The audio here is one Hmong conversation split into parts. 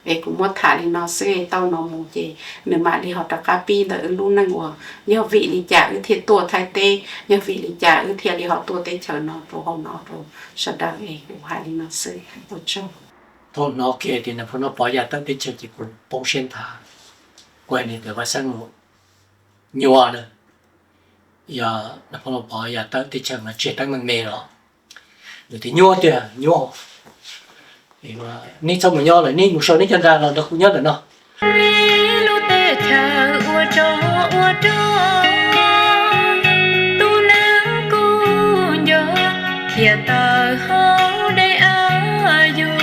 Es kuv muab tham li no xwb, tau no mus ces nws mam li ho rov qab pib ntawm wb lub neej uas yog vim li cas wb thiaj tuaj Thaib teb, yog vim li cas wb thiaj li ho tuaj teb chaws no rau hauv no rau sawv daws. Es kuv hais li no xwb, ua tsaug. Thaum hnov kiag tias Nais Phoo Vaj Pov ya tawm teb chaws ces kuv poob siab nthav, kuv hais nws tias Vaj Xeeb, nyuaj na, yog Nais Phoo Vaj Pov ya tawm teb chaws mas tsiaj teeb meej me los? Nws tias nyuaj tiag, nyuaj. Neb txhob mus nyob lawm, neb mus sau neb cov nra los nrog kuv nyob ntawm no. Lub teb chaws ua tsov ua rog, tus neeg kuj nco, khiav tawm hauv dej av yug,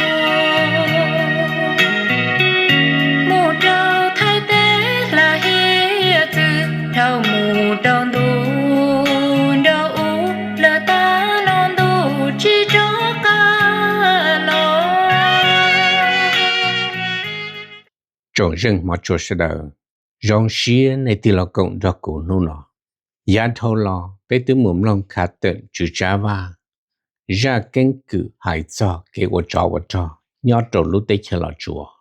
mus rau Thaib teb hla hiav txwv, dhau mus rau ntuj nrog ub, lawm tab no ntuj tsis rov qab los. Tsoom zeej hmov tshua sawv daws, zoo siab nej tig los koom nrog kuv hnub no. Yav dhau los peb twb mus mloog khav tawm Tswv Tsav Vaj zaj keeb kwm hais txog kev ua tsov ua rog nyob rau lub teb chaws Los Tsuas,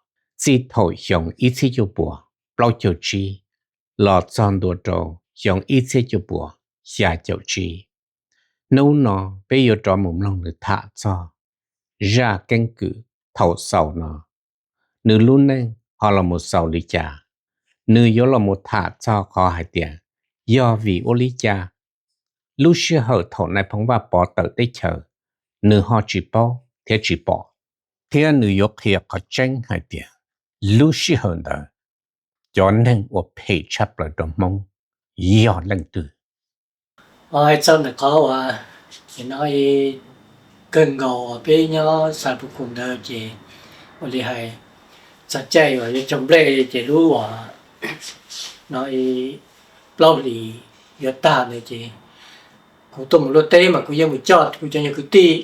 txij thaum xyoo ib txhiab cuaj puas plaub caug tsib los txog ntua rau xyoo ib txhiab cuaj puas xya caum tsib. Hnub no peb yuav rov mus mloog nws tham txog zaj keeb kwm thaum xaus no, nws lub neej ho los mus xaus li cas, nws yuav los mus tham txog qhov hais tias yog vim ua li cas lub sij hawm thaum Nais Phoo Vaj Pov tawm teb chaws, nws ho tsis paub thiab tsis pom, thiab nws yuav qhia qhov tseeb hais tias lub sij hawm ntawd cov neeg uas phem tshaj plaws rau Hmoob yog leej twg. Hais txog ntawm qhov uas no kawg nkaus uas peb nyob Xav Pus Khum ntawd ces ua li hais, txog caij uas yuav cog nplej ces lub uas no plaub hlis yuav tag ntawd ces kuv tuaj mus luaj teb mas kuv yeej mus coj kuv cov nyuag kwv tij.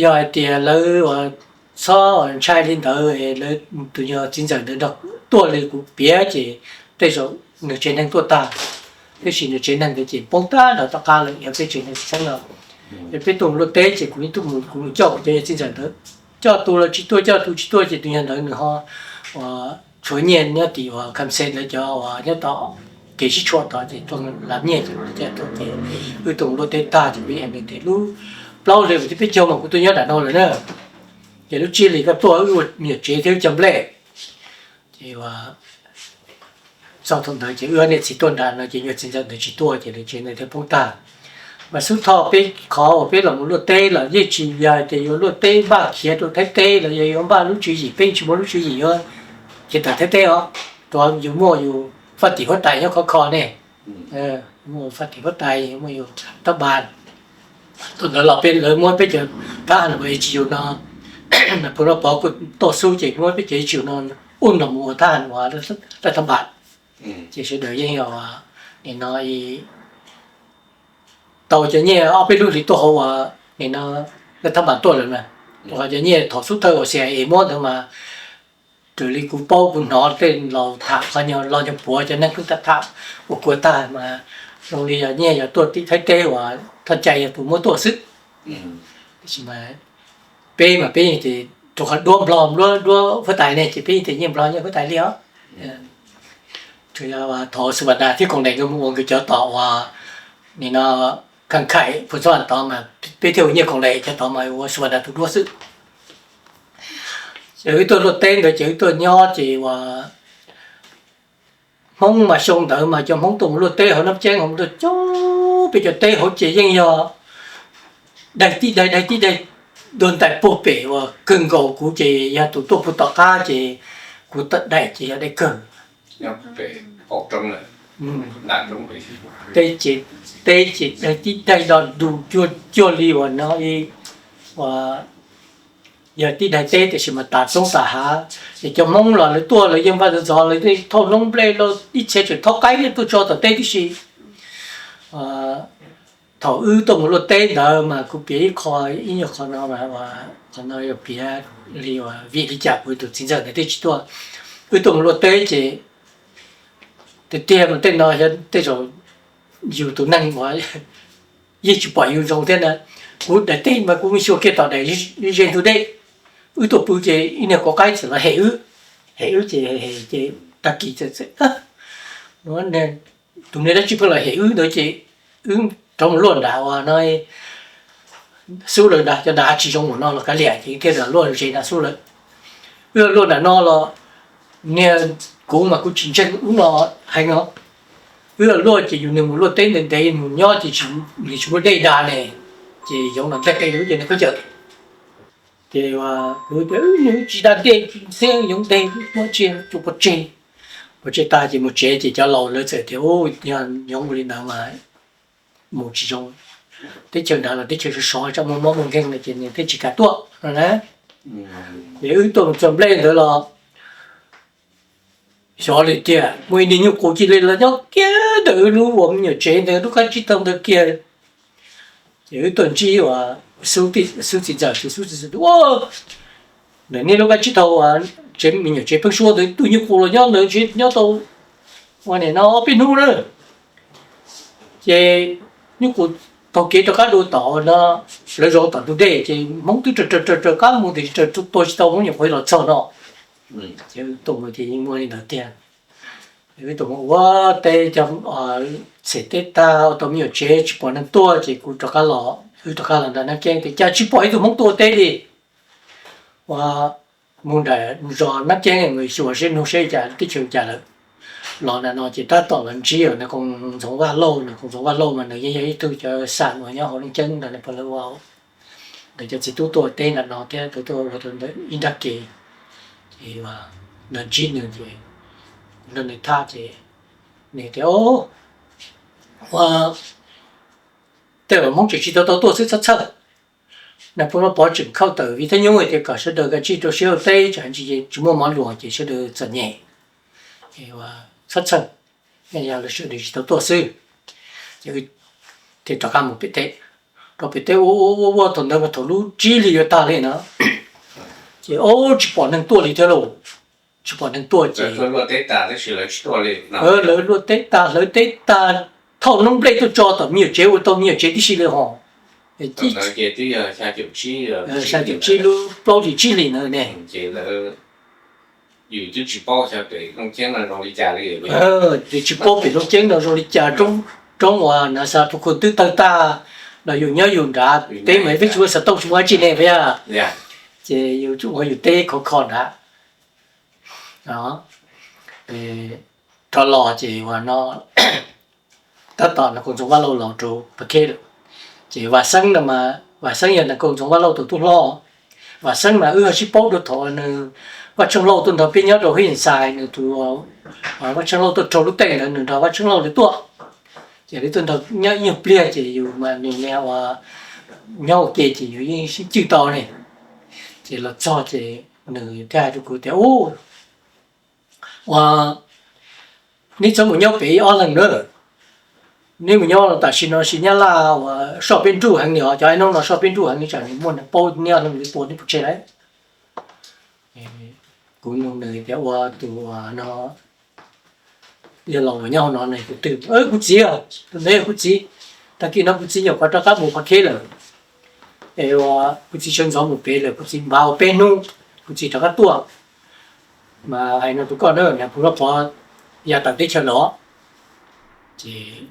Yog hais tias lawv uas txhob ntshai li ntawd, lawv tus nyuag txiv ntxawm ntawd nrog tuaj li kuv piav ces tej zaum nws tsev neeg tuaj tag, tab sis nws tsev neeg ntawd ces poob tag nrho tom qab lawm, yog peb tsev neeg txheeb no. Yog peb tuaj mus luaj teb ces kuv yeej tuaj mus, kuv mus coj kuv cov nyuag txiv ntxawm ntawd, coj tus los tsis tuaj, coj tus tsis tuaj ces tus nyuag ntawd nws ho uas tshuav nyiaj nyob tim uas Kham Xes ntawd cov uas nyob tom kev sib tshuam tod ces tuaj lav nyiaj ces wb tuaj mus luaj teb tag ces peb, lub plaub hlis uas thib peb caug mas kuv tuaj nyob nram no lawm na. Ces lub tsib hlis koj tuaj wb ua me nyuam tsev thiab wb cog nplej. Ces txog thaum ntawd ces wb niam txiv tuaj nram no ces nyuag txiv ntxawm ntawd tsis tuaj ces lawv tsev ntawd thiaj poob tag. Mas xub thawj peb qhov uas peb los mus luaj teb los yeej tsis yog tias yuav luaj teb npaj khiav rau Thaib teb los yog yuav npaj lub tswv yim, peb tsis muaj lub tswv yim yuav khiav tawm Thaib teb os. Tuav yus muaj yus faj tim huab tais nyob khov kho ne, muaj faj tim huab tais, muaj yus tab npas. Thaum ntawd los peb, lawv muab peb cov thab ham uas tsis yus no, Nais Phoo Vaj Pov kuj tuaj xub ces muab peb cov tsis yus no ua nrog mus ua thab ham uas laj thab npas. Ces sawv daws yeej yog nim no tau cov nyiaj ob peb lub hlis tuaj hauv uas nim no laj thab npas tuaj lawm na. Qhov cov nyiaj thaum xub thawj uas C I A muab ntawd mas raws li kuv paub kuv hnov tej laus tham qhov nyuag lo nyuag puav cov neeg pheej tham tham ua kua tag mas zoo li yog nyiaj yog tuaj tim Thaib teb uas thaj cai yog tus muab tuaj xwb. Tab sis mas peb mas peb yeej tias rau qhov duab Nplog, duab huab tais ne ces peb yeej tias nyiaj Nplog nyiaj huab tais li os. Tsuas yog thaum Xub Vas Das thiab Koom Daim nkawd mus ua nkawd cov tom uas nim no Kham Khaim, Phu Xab Vas tod mas peb thiaj ua nyiaj Koom Daim, cov tod mas ua Xub Vas Das tus duab xwb. Ces wb tuaj luaj teb ntawd ces wb tuaj nyob ces uas Hmoob mas xyoo ntawd mas cov Hmoob tuaj mus luaj teb hauv Nab Ceeb hauv tuaj coob, peb cov teb hauv ces yeej yog daig tib daig, daig tib daig, dua ntais puag pem uas kawg nkaus. Kuv ces yog tus tuaj puag tom qab ces kuv daim ces yog daim kawg. Teb ces, teb ces daig tib daig do du cuag cuag li uas no, uas yog tib daig teb tiam sis mas tas roob tas hav. Ces cov Hmoob los lawv tuaj lawv yeej npaj ntxov ntxov, lawv thauj noob nplej los ib txhia tseem thauj qaib tuaj tso tom teb tib si. Thaum wb tuaj mus luaj teb ntawd mas kuv piav ib qho, ib nyuag qho no, qhov no yog piav li uas vim li cas kuv tus txiv ntxawm ntawd thiaj tsis tuaj. Wb tuaj mus luaj teb ces tiag tiag mas tej no yog tej zaum yus tus neeg uas yeej tsis pom yus zoo thiab na. Kuv daim teb mas kuv xyuas kiag tom daim ze ntug dej, wb tuaj pw ces ib niag kov qaib txawm los hem wb, hem wb ces hem ces tag kis txawm txawm, tus niag dab tsi pheej los hem wb ntawd ces wb rov mus luaj nram ua no, xub lawm nram cov nram tsis zoo mus no los kav liam ces thiaj li luaj ze nram xub lawm. Wb luaj nram no los niag kuv mas kuv tsis ntseeg ub no heev os. Wb luaj ces yus nws mus luaj teb ntev ntev mus nyob ces nws tsis muaj dej da ne, ces yoov los nteg qe lub ces nws khaub ncaws. Ces kuv tias nws tsis da dej tsis ntxhiab yoov nteg muab tsia tsuas pov tseg. Pov tseg tag ces mus tsev ces cov laus lawv txawm tias u, yog yoov ua li ntawd mas mus tsis zoo, teb chaws nrad los teb chaws sov sov tsam muaj mob muaj nkeeg no ces nws thiaj tsis kam tuaj no na. Ces wb tuaj mus txog nplej ntawd los xyov li tiag muaj ib niag nyuj qus cia li los nyob kiag ntawm wb lub uas me nyuam tsev ntawd lub qab tsib taug ntawd kiag. Ces wb tuaj ntsib uas xub txiv ntxawm ces xub txiv ntxawm tias, ntawm nej lub qab tsib taug uas tsev me nyuam tsev pheeb suab ntawd tus nyuj qus los nyob ntawd ntshe nyob tau ua nim no ob peb hnub na. Ces nyuj qus taug kev rov qab dua tom no, lawv zov tom ntug dej ces Hmoob twb raws raws raws raws qab mus tiam sis raws tua tsis tau Hmoob nyuam qhuav los txog no. Ces tuaj mus ces yeej muaj li ntawd tiag. Wb tuaj mus ua teb cov txhem teb tag ua tau me nyuam tsev tsis pom neeg tuaj ces kuv rov qab los, wb rov qab los nram Nab Ceeb tias cas tsis pom ib tug Hmoob tuaj ua teb li. Ua mus nram zos Nab Ceeb mus xyuas seb nug seb cas teb chaws cas lawm. Los nram no ces tab tom los ntsib Nas Koom Ntxoov Vaj Lauj, Nas Koom Ntxoov Vaj Lauj mas nws yeej yog ib tug cov xam uas nyob hauv Nab Ceeb ntawd, nws pom lawv ua, nws cov txiv tub tuaj teb nram no thiab tuaj ua ntawm ib nrab ke. Ces los ntsib nws ces kuv nrog nws tham ces nws tias, ua tej uas Hmoob tseem tsis tau tau tuaj xwb txhob txhawj. Nas Phoo Vaj Pov tseem khauj tawm viv thab nyub hais tias kom sawv daws kav tsij rau siab ua teb, tsam ntsis tsis muaj mov luam ces sawv daws txom nyem. Txhob txhawj, yog lawv sawv daws tsis tau tuaj xwb. Ces thiaj rov qab mus pem teb, rau pem teb ua ua ua ua thaum ntawd mas thaum lub tsib hlis yuav tag li no, ces ub tsis pom neeg tuaj li thiab lauj. Tsis pom neeg tuaj ces lawv luaj teb tag hlawv teb tag, thauj noob nplej tuaj tso tom me nyuam tsev ua tau me nyuam tsev tib si li hos. Xya caum tsib lub plaub hlis tsib hlis ntawd ne. Ces tsis paub pem Looj Ceeb no zoo li cas, roob uas Nas Xa Phu Khu twb tawg tag los yus nyob yus nrad teb mas peb tsis muaj xov tooj tsis muaj dab tsi ne puas yog? Ces yus ua yus teb khov kho nrad. Rov los ces uas no tab tom Nas Koom Ntxoov Vaj Lauj los rau Phav Khej lawm. Ces Vam Xeeb no mas Vam Xeeb yog Nas Koom Ntxoov Vaj Lauj tus tub hlob. Vam Xeeb mas wb ho sib paub dua thaum nws Vaj Tsheej Lauj tuaj nrog peb nyob rau Hib Xais, nws tus Vaj Tsheej Lauj tuaj raug lub teej ntawd nws nrog Vaj Tsheej Lauj lawv tuaj. Ces lawv tuaj nrog nyob ib nyuag pliag ces yus mas nws niag uas nyob ua ke ces yus yeej sib cwj tau ne. Ces los txog ces nws thiaj hais rau kuv tias, ub, ua neb txhob mus nyob pem ib ob leeg na. Neb mus nyob tam sim no sis Nyab Laj uas soj peb nruj heev li os, cov aiv noob no soj peb nruj heev li, tsam nws muaj neeg paub neb ob leeg li tua neb pov tseg lawm. Kuv nug nws tias ua tus no yog los uas nyob hauv no nws tus twg? Kuv txiv, tus ntawd yog kuv txiv. Tag kis no kuv txiv nyuam qhuav rov qab mus Phav Khej lawm. Es kuv txiv sawv ntxov mus pem lawm, kuv txiv npaj ua peb hnub kuv txiv rov qab tuaj. Mas hais no rau koj na, Nas Phoo Vaj Pov ya tawm teb chaws lawm. Ces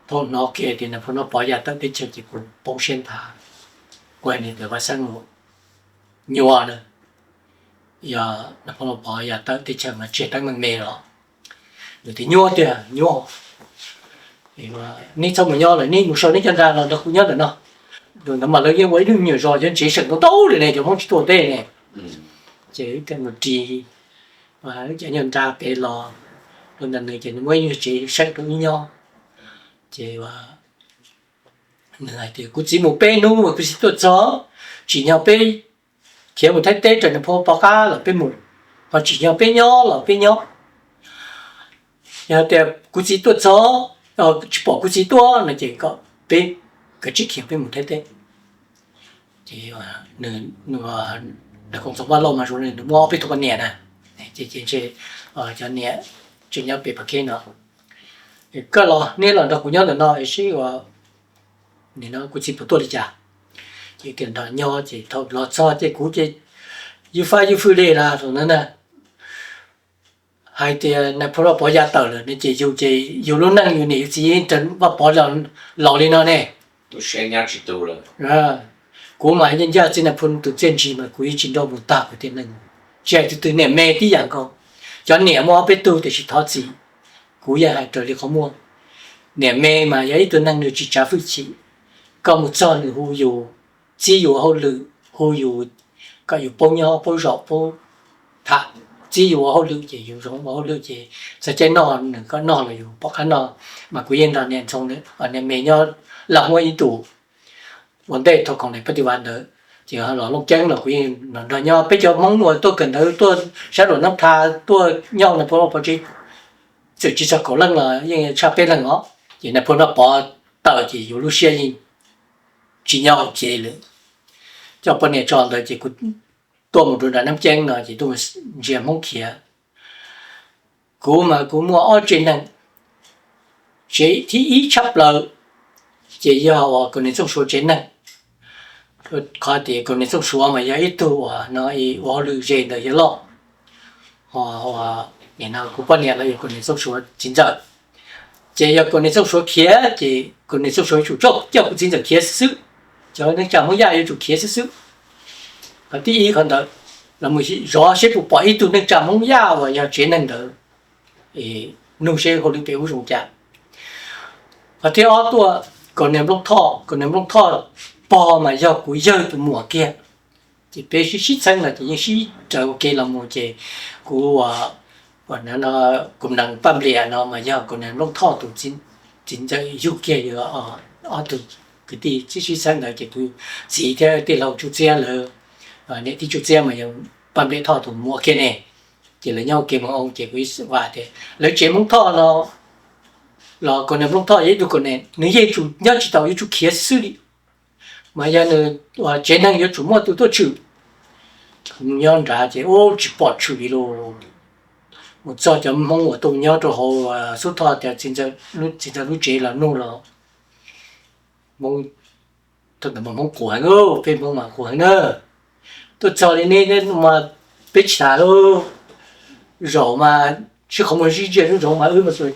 thaum hnov kiag tias Nas Phoo Vaj Pov ya tawm teb chaws ces kuv poob siab nthav. Kuv hais nws tias Vaj Xeeb, nyuaj na, yog Nas Phoo Vaj Pov ya tawm teb chaws mas tseg teeb meem me los? Nws tias nyuaj tiag, nyuaj. Neb txhob mus nyob lawm, neb mus sau neb cov nra los nrog kuv nyob ntawm no. Ntawd mas lawv yeej ua ib lub me nyuam zos cov tsev seem ntau ntau li ne, cov Hmoob tsis tuaj teb ne. Ces wb thiaj mus ris wb cov nyuag nra pem los, rau ntawm nws ces nws muaj ib nyuag tsev seem rau wb nyob. Ces nws hais tias kuv txiv mus peb hnub kuv txiv tuaj txog, tsim nyog peb khiav mus Thaib teb raws Nas Phoo Vaj Pov qab los peb mus, ho tsim nyog peb nyob los peb nyob. Yog tias kuv txiv tuaj txog, tsis pom kuv txiv tuaj no ces kom peb kav tsij khiav peb mus Thaib teb. Ces Nas Koom Ntxoov Vaj Lauj mas zoo li nws muaj ob peb tug poj niam na, ces ntshe cov niam tseem nyob pem Phav Khej no. Koj los neb los nrog kuv nyob ntawm no seb ua nim no kuv txiv puas tuaj li cas. Ces tias nrog nyob ces thaum los txog ces kuv ces ywj fab ywj fwj li lawm tus ntawd na. Hais tias Nais Phoo Vaj Pov ya tawm lawm ne ces yus ces yus lub neej yus niam yus txiv yeej raws Vaj Pov laus li no ne. Kuv mas yeej ncaj txiv Nais Phoo tus txiaj ntsig mas kuv yeej tsis nrauj mus tag kuv tiam neej. Tsis hais tus twg niam me tib yam nkaus. Cov niam muaj ob peb tug tiam sis thov txim, kuv yeej hais raws li qhov muaj. Niam me mas yog ib tug neeg nws tsis tsav hwj chim, koj mus txog nws hu yus, txib yus ua hauj lwm, hu yus kom yus paub nyob paub zaum paub tham, txib yus ua hauj lwm ces yus zoo ua hauj lwm ces txog caij noj nws kom noj los yus pom qab noj. Mas kuv yeej nrog niam ntxoov niam me nyob laj muab ib ntus ua ntej thaum khoom niam pab ti vas ntawd. Ces los Looj Ceeb los kuv yeej nrog nyob. Peb cov Hmoob uas tuaj kawm ntawv tuaj sab Luam Nab Tha tuaj nyob Nais Phoo Vaj Pov tsev txawm tsis txog kaum leej los yeej tshaj peb leeg os. Ces Nais Phoo Vaj Pov tawm ces yus lub siab yeej tsis nyob ua ke lawm. Coj poj niam tso ntawd ces kuv tuaj mus rau nram Nab Ceeb no ces tuaj mus ntsia Hmoob khiav. Kuv mas kuv muaj ob tsev neeg, tsev thib ib tshaj plaws ces yog uas Kaus Niam Txooj Suav tsev neeg. Qhov tias Kaus Niam Txooj Suav mas yog ib tug uas no ua hauj lwm ze ntawm Yawg Loj, ho kuv poj niam los yog Kaus Niam Txooj Suav txiv ntxawm. Ces yog Kaus Niam Txooj Suav khiav ces Kaus Niam Txooj Suav yuav tsum coj kuv txiv ntxawm khiav xwb xwb. Cov neej tsa Hmoob Yaj yuav tsum khiav xwb xwb. Qhov thib ib qhov ntawd, los mus zov seb puas pom ib tug neej tsa Hmoob Yaj uas yog tsev neeg ntawd, nug seb hauj lwm pem ub zoo cas. Qhov thib ob tuaj, Kaus Niam Nplooj Thoj, Kaus Niam Nplooj Thoj pog mas yog kuv yawg tus muam kiag. Ces peb sib sib txheeb los ces yeej sib raws ua ke los mus ces kuv ua, ua no, Kaus Niam Paj Npliam no mas yog Kaus Niam Nplooj Thoj tus txiv ntxawm yug kiag yawg ob tug kwv tij sib sib txheeb ntawd ces kuv txiv thiab tij laug Tsuj Txiab lawv, niam tij Tsuj Txiab mas yog Paj Npliam Thoj tus muam kiag ne. Ces lawv nyob ua ke mus oo ces kuv ib vam tias lawv tsev Hmoob Thoj no los Kaus Niam Nplooj Thoj yog ib tug Kaus Niam nws yeej tsum nyob tsis tau yuav tsum khiav xwb li. Mas yog nws tsev neeg yuav tsum muaj tus tuaj tshwm. Nyob nrad ces ub tsis pom tshwm li lauj. Mus txog cov Hmoob uas tuaj nyob rau hauv Xub Thoj tias txiv ntxawm lub tsev los nug los Hmoob, thaum ntawd mas Hmoob qus heev, peb Hmoob mas qus heev na. Tuaj txog li ne mas peb tsis tham lauj, zaum mas sib qhov muag sib ntsia zoov mas wb mas ua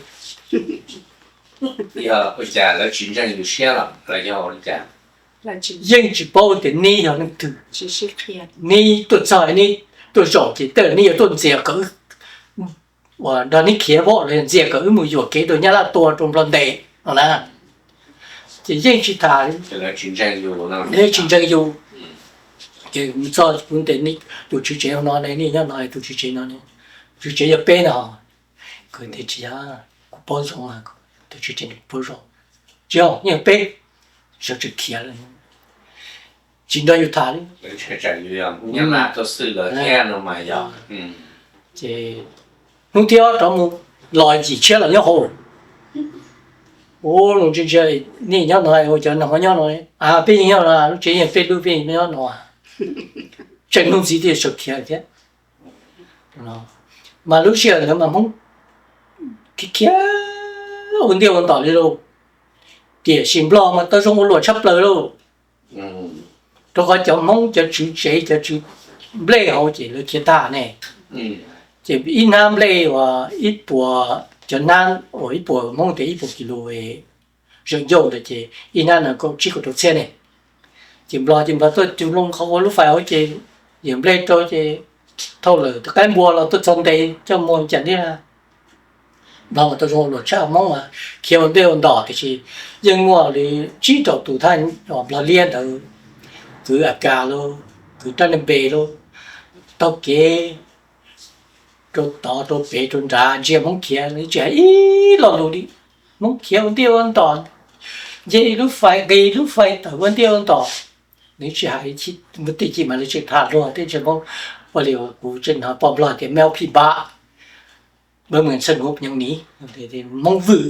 cas lawv tsis ntseeg yus siab los yog ua li cas? Yeej tsis paub tias neb yog leej twg. Neb tuaj txog neb tuaj zaum ces tej zaum neb yuav tuaj ntxias kom wb uas nrog neb khiav voj los yog ntxias kom wb mus yuam kev rau Nyab Laj tua rau Nplog ntes no na. Ces yeej tsis tham, yeej tsis ntseeg yus. Ces txog kuv ntes tus tswv tsev no ne, nej nyob no tus tswv tsev no, tswv tsev yog peb no. Kuv tias tsis yog, kuv paub zoo, tus tswv tsev kuv paub zoo. Tsis yog, yeej yog peb, sawv tsees khiav lawm, tsis nrog yus tham li. Ces hnub thib ob rov mus los yim tshiab los nyob hauv. Ua los ntsia ntsia, nej nyob no, ua cov no ho nyob no. A, peb yeej nyob no, lub tsev yeej peb lub, peb yeej nyob no. Tseem hnub ntxiv thiaj sawv khiav thiab. Mas lub sij hawm ntawd mas Hmoob khiav khiav ua ntiaj ua ntom li lauj. Tiam sis Nplog mas tau zoo ua luam tshaj plaws lauj. Rau qhov cov Hmoob cov tswv tsev cov tswv nplej hauv ces lawv khiav tag ne. Ces ib hnab nplej uas ib puas, cov hnab uas ib puas Hmoob tias ib puas kis lus zawm ncauj ntawd ces ib hnab no kaum tsib kaum rau txhiab ne. Ces Nplog ces Nplog tuaj cug loo qhov ua lub fais hauv ces yawm nplej rau ces thauj lawm tus qaib npua los tuaj txog ntes coj mus cas thiab. Nplog mas tau zoo ua luam tshaj, Hmoob mas khiav ua ntiaj ua ntom tiam sis yeej muaj li tsib rau tus thaj Nplog liab ntawd, kwv a kas lauj, kwv rab niag npe lauj, taug kev rau tod rau pem rau nrad ntsia Hmoob khiav, nws tsis hais ib lo lus li. Hmoob khiav ua ntiaj ua ntom, nce lub fais nqis lub fais tawm ua ntiaj ua ntom. Nws tsis hais, tej chim mas lawv tseem tham luag tej ntsia Hmoob, ua li kuv tseem hnov poj Nplog tias meo phim npam, bab mws txhaj nuv nyoos ni, Hmoob vwm,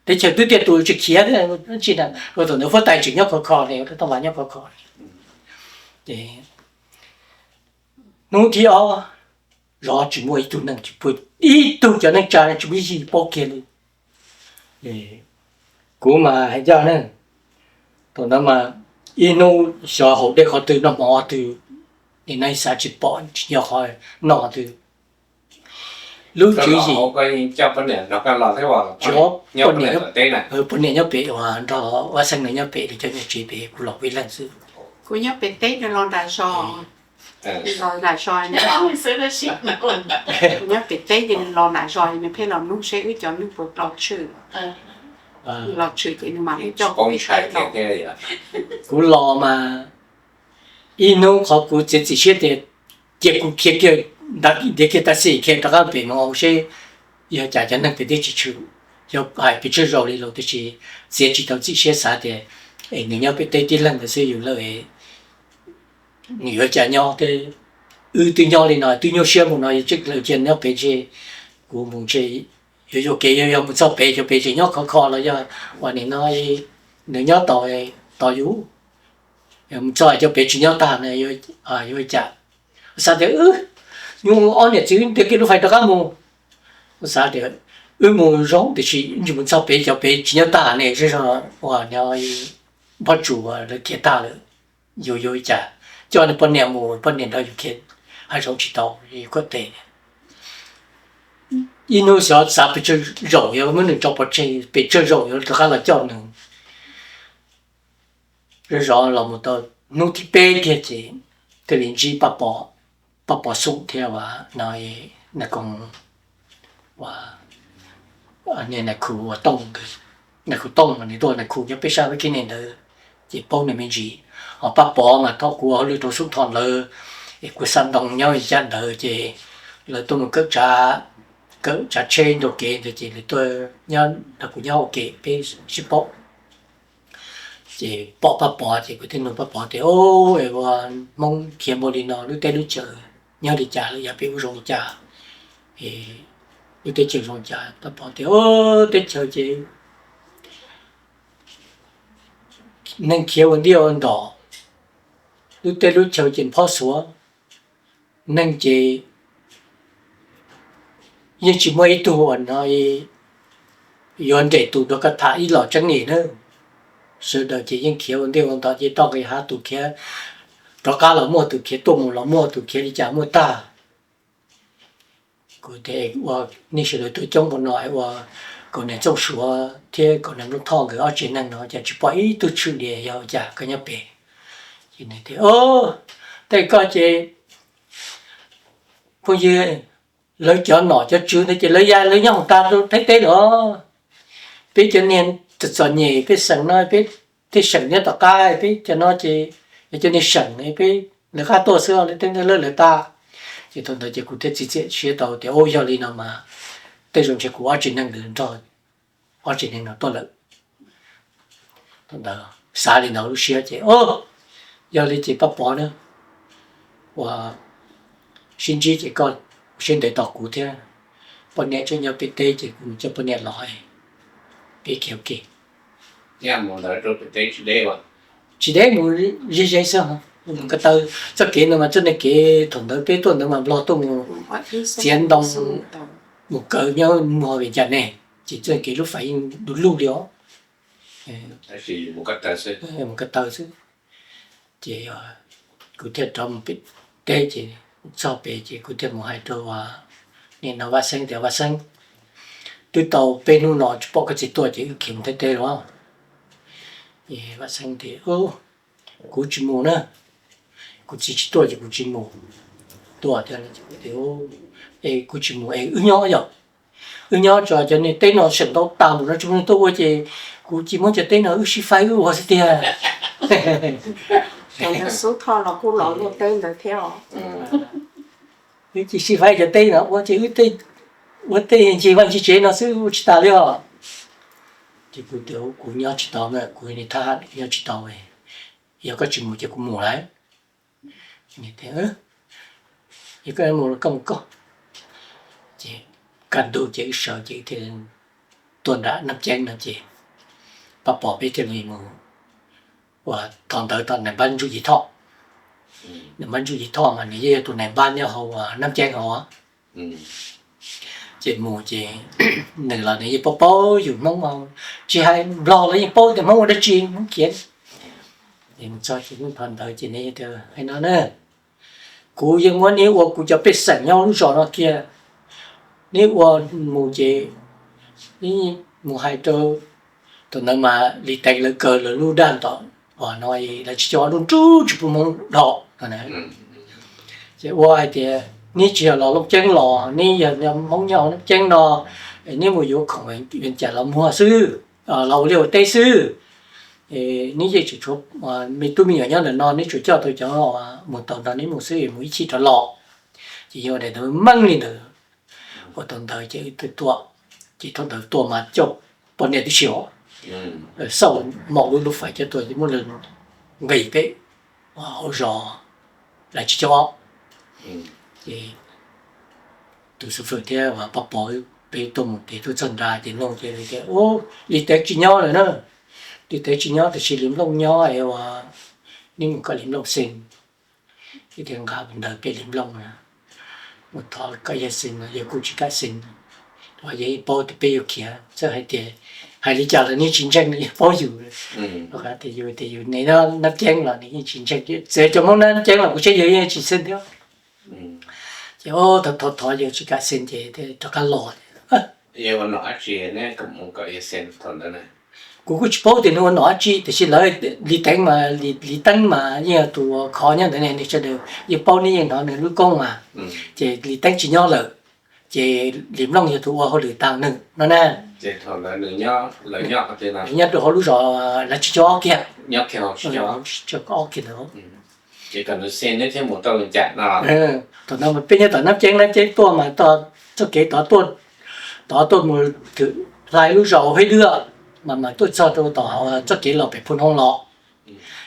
teb chaws twb tiaj tus tsis khiav thiab, tsis na, ua thaum ntawd huab tais tseem nyob khov kho ne, ua tau mas nyob khov kho. Ces hnub thib ob zov tsis muaj ib tug neeg, tsis pub ib tug cov neej tsa tsis pub yig paub kiag li. Kuv mas hais ncaj ne, thaum ntawd mas ib hnub xyov haus dej qhov twg noj hmo qhov twg, Nim no xav tsis pom tsis nco qhov noj twg. Lub tswv yim, poj niam nyob pem uas nrog Vaj Xeeb no nyob pem, nws cov niam tsev pem, kuv los kuv ib leeg xwb. Kuv nyob pem teb, nws los nram zos. Los nram zos, nyob pem teb ces nws los nram zos, nws pheej los nug seb wb cov neeg puas los tshwm. Los tshwm ces nws mam li coj kuv pem teb los. Kuv los mas ib hnub qhov kuv txiav txim siab tias cia kuv khiav kiag nrad ntiav kiag taxi khiav rov qab pem mus seb yog cas cov neeg pem thiaj tsis tshwm. Yog hais pes tsawg zaus li los tiam sis txiav tsis tau txim siab xav tias es nws nyob pem teb tib leeg ntawd xwb yus lawm, nws yuav cas nyob thiab. Wb twb nyob li no twb nyuaj siab mus no, yog tseem lawv cia nyob pem ntshe kuv mus ntshe yuav yuam kev, yog mus txog pem cov pem tseem nyob khov kho los yog uas nim no nws nyob tos, tos yus, mus txog cov pem tsis nyob tag no yuav cas. Xav tias wb nyuag ob niam txiv ntiav kiag lub fais rov qab mus. Xav tias wb mus zoo tiam sis ntsis mus txog pem cov pem tsis nyob tag ne, zej zog uas npog tsuas lawv khiav tag lawm, yus yuav cas. Coj nws poj niam mus, poj niam nrog yus khiav hav zoov tsis tau, yus kuj tes. Ib hnub xyov xav pes tsawg zaus yuav muab nws tso pov tseg, pes tsawg zaus yuav rov qab los coj nws. Zej zog los mus tau hnub thib peb kiag ces thiaj li ntsib Paj Pov Xum thiab uas no Nais Khoom, uas Nais Khu, Nais Khu Tooj, nws tuaj Nais Khu nyob peb sab Vab Khib Nes ntawd, ces paub nws me ntsis. Ho Paj Pov mas thaum kuv ua hauj lwm rau Xub Thoj ntawd, es kuv xa ntoo nyob li cas ntawd ces lawv tuaj mus kawm, kawm tsav tsheb nrog kev ntawd ces lawv tuaj nyob nrog kuv nyob ua ke peb sib paub. Ces pom Paj Pov ces kuv thiaj nug Paj Pov tias, Au, es ua Hmoob khiav npaum li no lub teb lub chaws nyob li cas lawm, yav pem ua zoo li cas, lub teb chaws zoo li cas? Paj Pov tias, Au, teb chaws ces neeg khiav ua ntiaj ua ntom, lub teb lub chaws ces phob xuav, neeg ces yeej tsis muaj ib tug uas no yuav nres tus nrog koj tham ib los tseeb li na. Sawv daws ces yeej khiav ua ntiaj ua ntom ces toj nqis hav, tus khiav rov qab los muaj, tus khiav tuaj mus los muaj, tus khiav li cas muaj tag. Kuv tias, Ua, nej sawv daws tuaj coob npaum no ua Kaus Niam Txooj Suav thiab Kaus Niam Nplooj Thoj nkawd ob tsev neeg no cas tsis pom ib tug tshwm li, yog cas koj nyob pem? Ces nws tias, Au, tej koj ces phooj ywg, lawv cov nom cov tswv ntawd ces lawv ya lawv nyob hauv tas rau Thaib teb lawm. Peb cov niag txom txom nyem peb xeem no peb tej xeem nyob tom qab, peb cov no ces yog cov niag xeem peb lawv qab tuaj xwb, lawv tej ntawd lawv lawv tas. Ces thaum ntawd ces kuv thiaj txiav txim siab tau tias, Au, yog li no mas tej zaum ntshe kuv ob tsev neeg ntawd nrog ob tsev neeg no tuaj lawm. Thaum ntawd xav li ntawd lub siab ces, Au, yog li ces Paj Pov na, ua sib ntsib ces koj ua siab ntev tos kuv thiab, poj niam tseem nyob pem teb ces kuv mus coj poj niam los, peb khiav ua ke. Tsis deb, mus ze ze xwb, mus ko taw. Txoj kev ntawd mas txoj niag kev thaum ntawd peb tuaj ntawd mas Nplog tuaj mus txiav ntoo, mus kaw nyob muag Vias Cas ne, ces txoj kev lub fais yeej du lug li os. Mus ko taw xwb. Ces kuv thiaj rov mus pem teb ces txog pem ces kuv thiaj mus hais rau nim no Vaj Xeeb tias, Vaj Xeeb, twb tau peb hnub no tsis pom koj txiv tuaj ces wb khiav mus Thaib teb los. Vaj Xeeb tias, Kuv tsis mus na, kuv txiv tsis tuaj ces kuv tsis mus. Tuaj tias, Es kuv tsis mus es wb nyob yom, wb nyob tso, cov niag teb no seem ntau tas mus no tsis muaj neeg tuaj ua ces kuv cia muab cov teb no wb sib faib wb ua xwb tiag. Xub Thoj los kuj los luaj teb ntawd thiab. Wb cia sib faib cov teb no ua ces wb ua tej ncig vaj ncig tsev no xwb ua tsis tas li os. Ces kuv tias, Kuv nyob tsis tau na, kuv niag thab ham nyob tsis tau, yog koj tsis mus ces kuv mus lawm. Yog koj mus los koj mus koj. Ces kaj ntug ces wb sawv ces thiaj tuaj nram Nab Ceeb no ces Paj Pov peb thiaj li mus ua thaum ntawd tom nais npab Ntsuj Yis Thoj. Nais npab Ntsuj Yis Thoj mas nws yeej yog tus nais npab nyob hauv Nab Ceeb hauv. Ces mus ces nws los nws yeej paub paub yus Hmoob, tsis hais Nplog los yeej paub tias Hmoob ua dab tsi, Hmoob khiav. Ces mus txog ces thaum ntawd ces nws tias, Hais no na, Kuv yeej muab neb ua kuv cov pej xeem nyob lub zos no kiag, neb ua mus ces neb mus hais rau, thaum ntawd mas Lis Teev lawv kaw lawv lub daj tom uas no lawv tsis coj nruj nruj tsis pub Hmoob dhau no. Ces ua hais tias neb tsis yog los Looj Ceeb los, neb yog Hmoob nyob Looj Ceeb no, neb mus yuav khoom Vias Cas los muag xwb, los ua liaj ua teb xwb. Neb yeej tsis tshuav me tub me nyuam nyob ntawm no, neb tsuas coj tau cov mus tau nrog neb mus xwb, mus ib chim rov los. Ces yog daim ntawd meej li ntawd, ua tau ntawd ces wb tuaj, ces thaum ntawd tuaj mas coj poj niam tib si os, xauj mom lub lub fais coj tuaj ces muab lawv nqis peb hauv zos Lav Tsib Caug Ob. Ces tus xib fwb thiab Paj Pov peb tuaj mus pem tuaj txog nrad ces nug ces tias, Ub, Lis Teev tsis nyob lawm na. Lis Teev tsis nyob tiam sis Lis Nplooj nyob es uas neb mus kom Lis Nplooj xee. Ib tias nqa ntawv pem Lis Nplooj na, mus thov kom yawg xee no yawg kuj tsis kam xee. Los yawg yeej paub tias peb yuav khiav, txawm hais tias hais li cas los neb tsis ntseeg, yawg paub yus. Tias yus tias yus neb Nab Ceeb los nws yeej tsis ntseeg, txawm cov Hmoob Nab Ceeb los kuv saib yawg yeej tsis xee thiab. Ces thov thov yawg tsis kam xee ces rov qab los. Kuv kuj tsis paub tias nws ua nom dab tsi tiam sis lawv, Lis Teev mas, Lis Teeb mas yeej yog tus khov nyob ntawd ne, nws sawv daws yeej paub, neb yeej hnov nws lub koob mas. Ces Lis Teeb tsis nyob lawm, ces Lis Nplooj yog tus ua hauj lwm tag nws no na. Nws nyob rau hauv lub zos Lav Tsib Caug Ob kiag, Tsib Caug Ob kiag ntawd. Thaum ntawd mas peb nyob tom Nab Ceeb, Nab Ceeb tuaj mas txoj kev tod tuaj, tod tuaj mus thwm hlais lub zos Huab Dwb mas mas tuaj txog rau tom txoj kev los pem Phu Hoo los.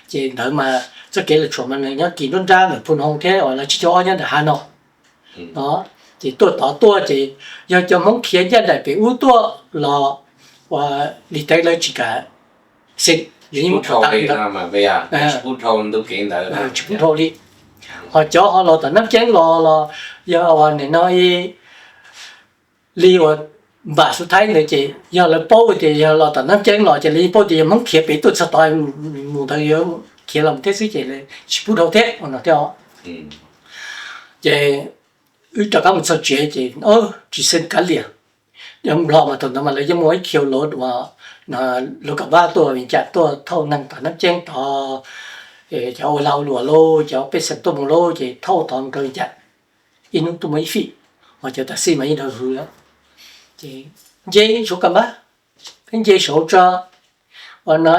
Ces ntawd mas txoj kev los tshuam mas nws nyob kis nruab nrab ntawm Phu Hoo thiab uas Lav Tsib Caug Ob nyob ntawm hav no. Ces tuaj tod tuaj ces yog cov Hmoob khiav ncaj nraim pem ub tuaj los uas Lis Teev lawv tsis kam xee, tsis pub dhau li. Ho cov ho los tom Nab Ceeb los los yog uas nim no li uas npam xu thaib ntawd ces yog lawv paub tias yog los tom Nab Ceeb los ces lawv yeej paub tias yog Hmoob khiav pem tuaj txog tod mus ntawd yuav khiav los thiab xwb ces lawv tsis pub dhau thiab no thiab. Ces wb rov qab mus txog tsev ces tsis xeeb kav liam. Yog Nplog mas thaum ntawd mas lawv yeej muaj ib khiv lov, lov kam vab tuaj Vias Cas tuaj thauj neeg tom Nab Ceeb tod, cov ua lag ua luam lauj, cov pej xeem tuaj mus lauj ces thauj tod mus rau Vias Cas. Ib hnub tuaj muaj ib fim, ho cov taxi mas yeej dhau hwv lawm. Ces nce saum kam vab, nce saum tso, uas no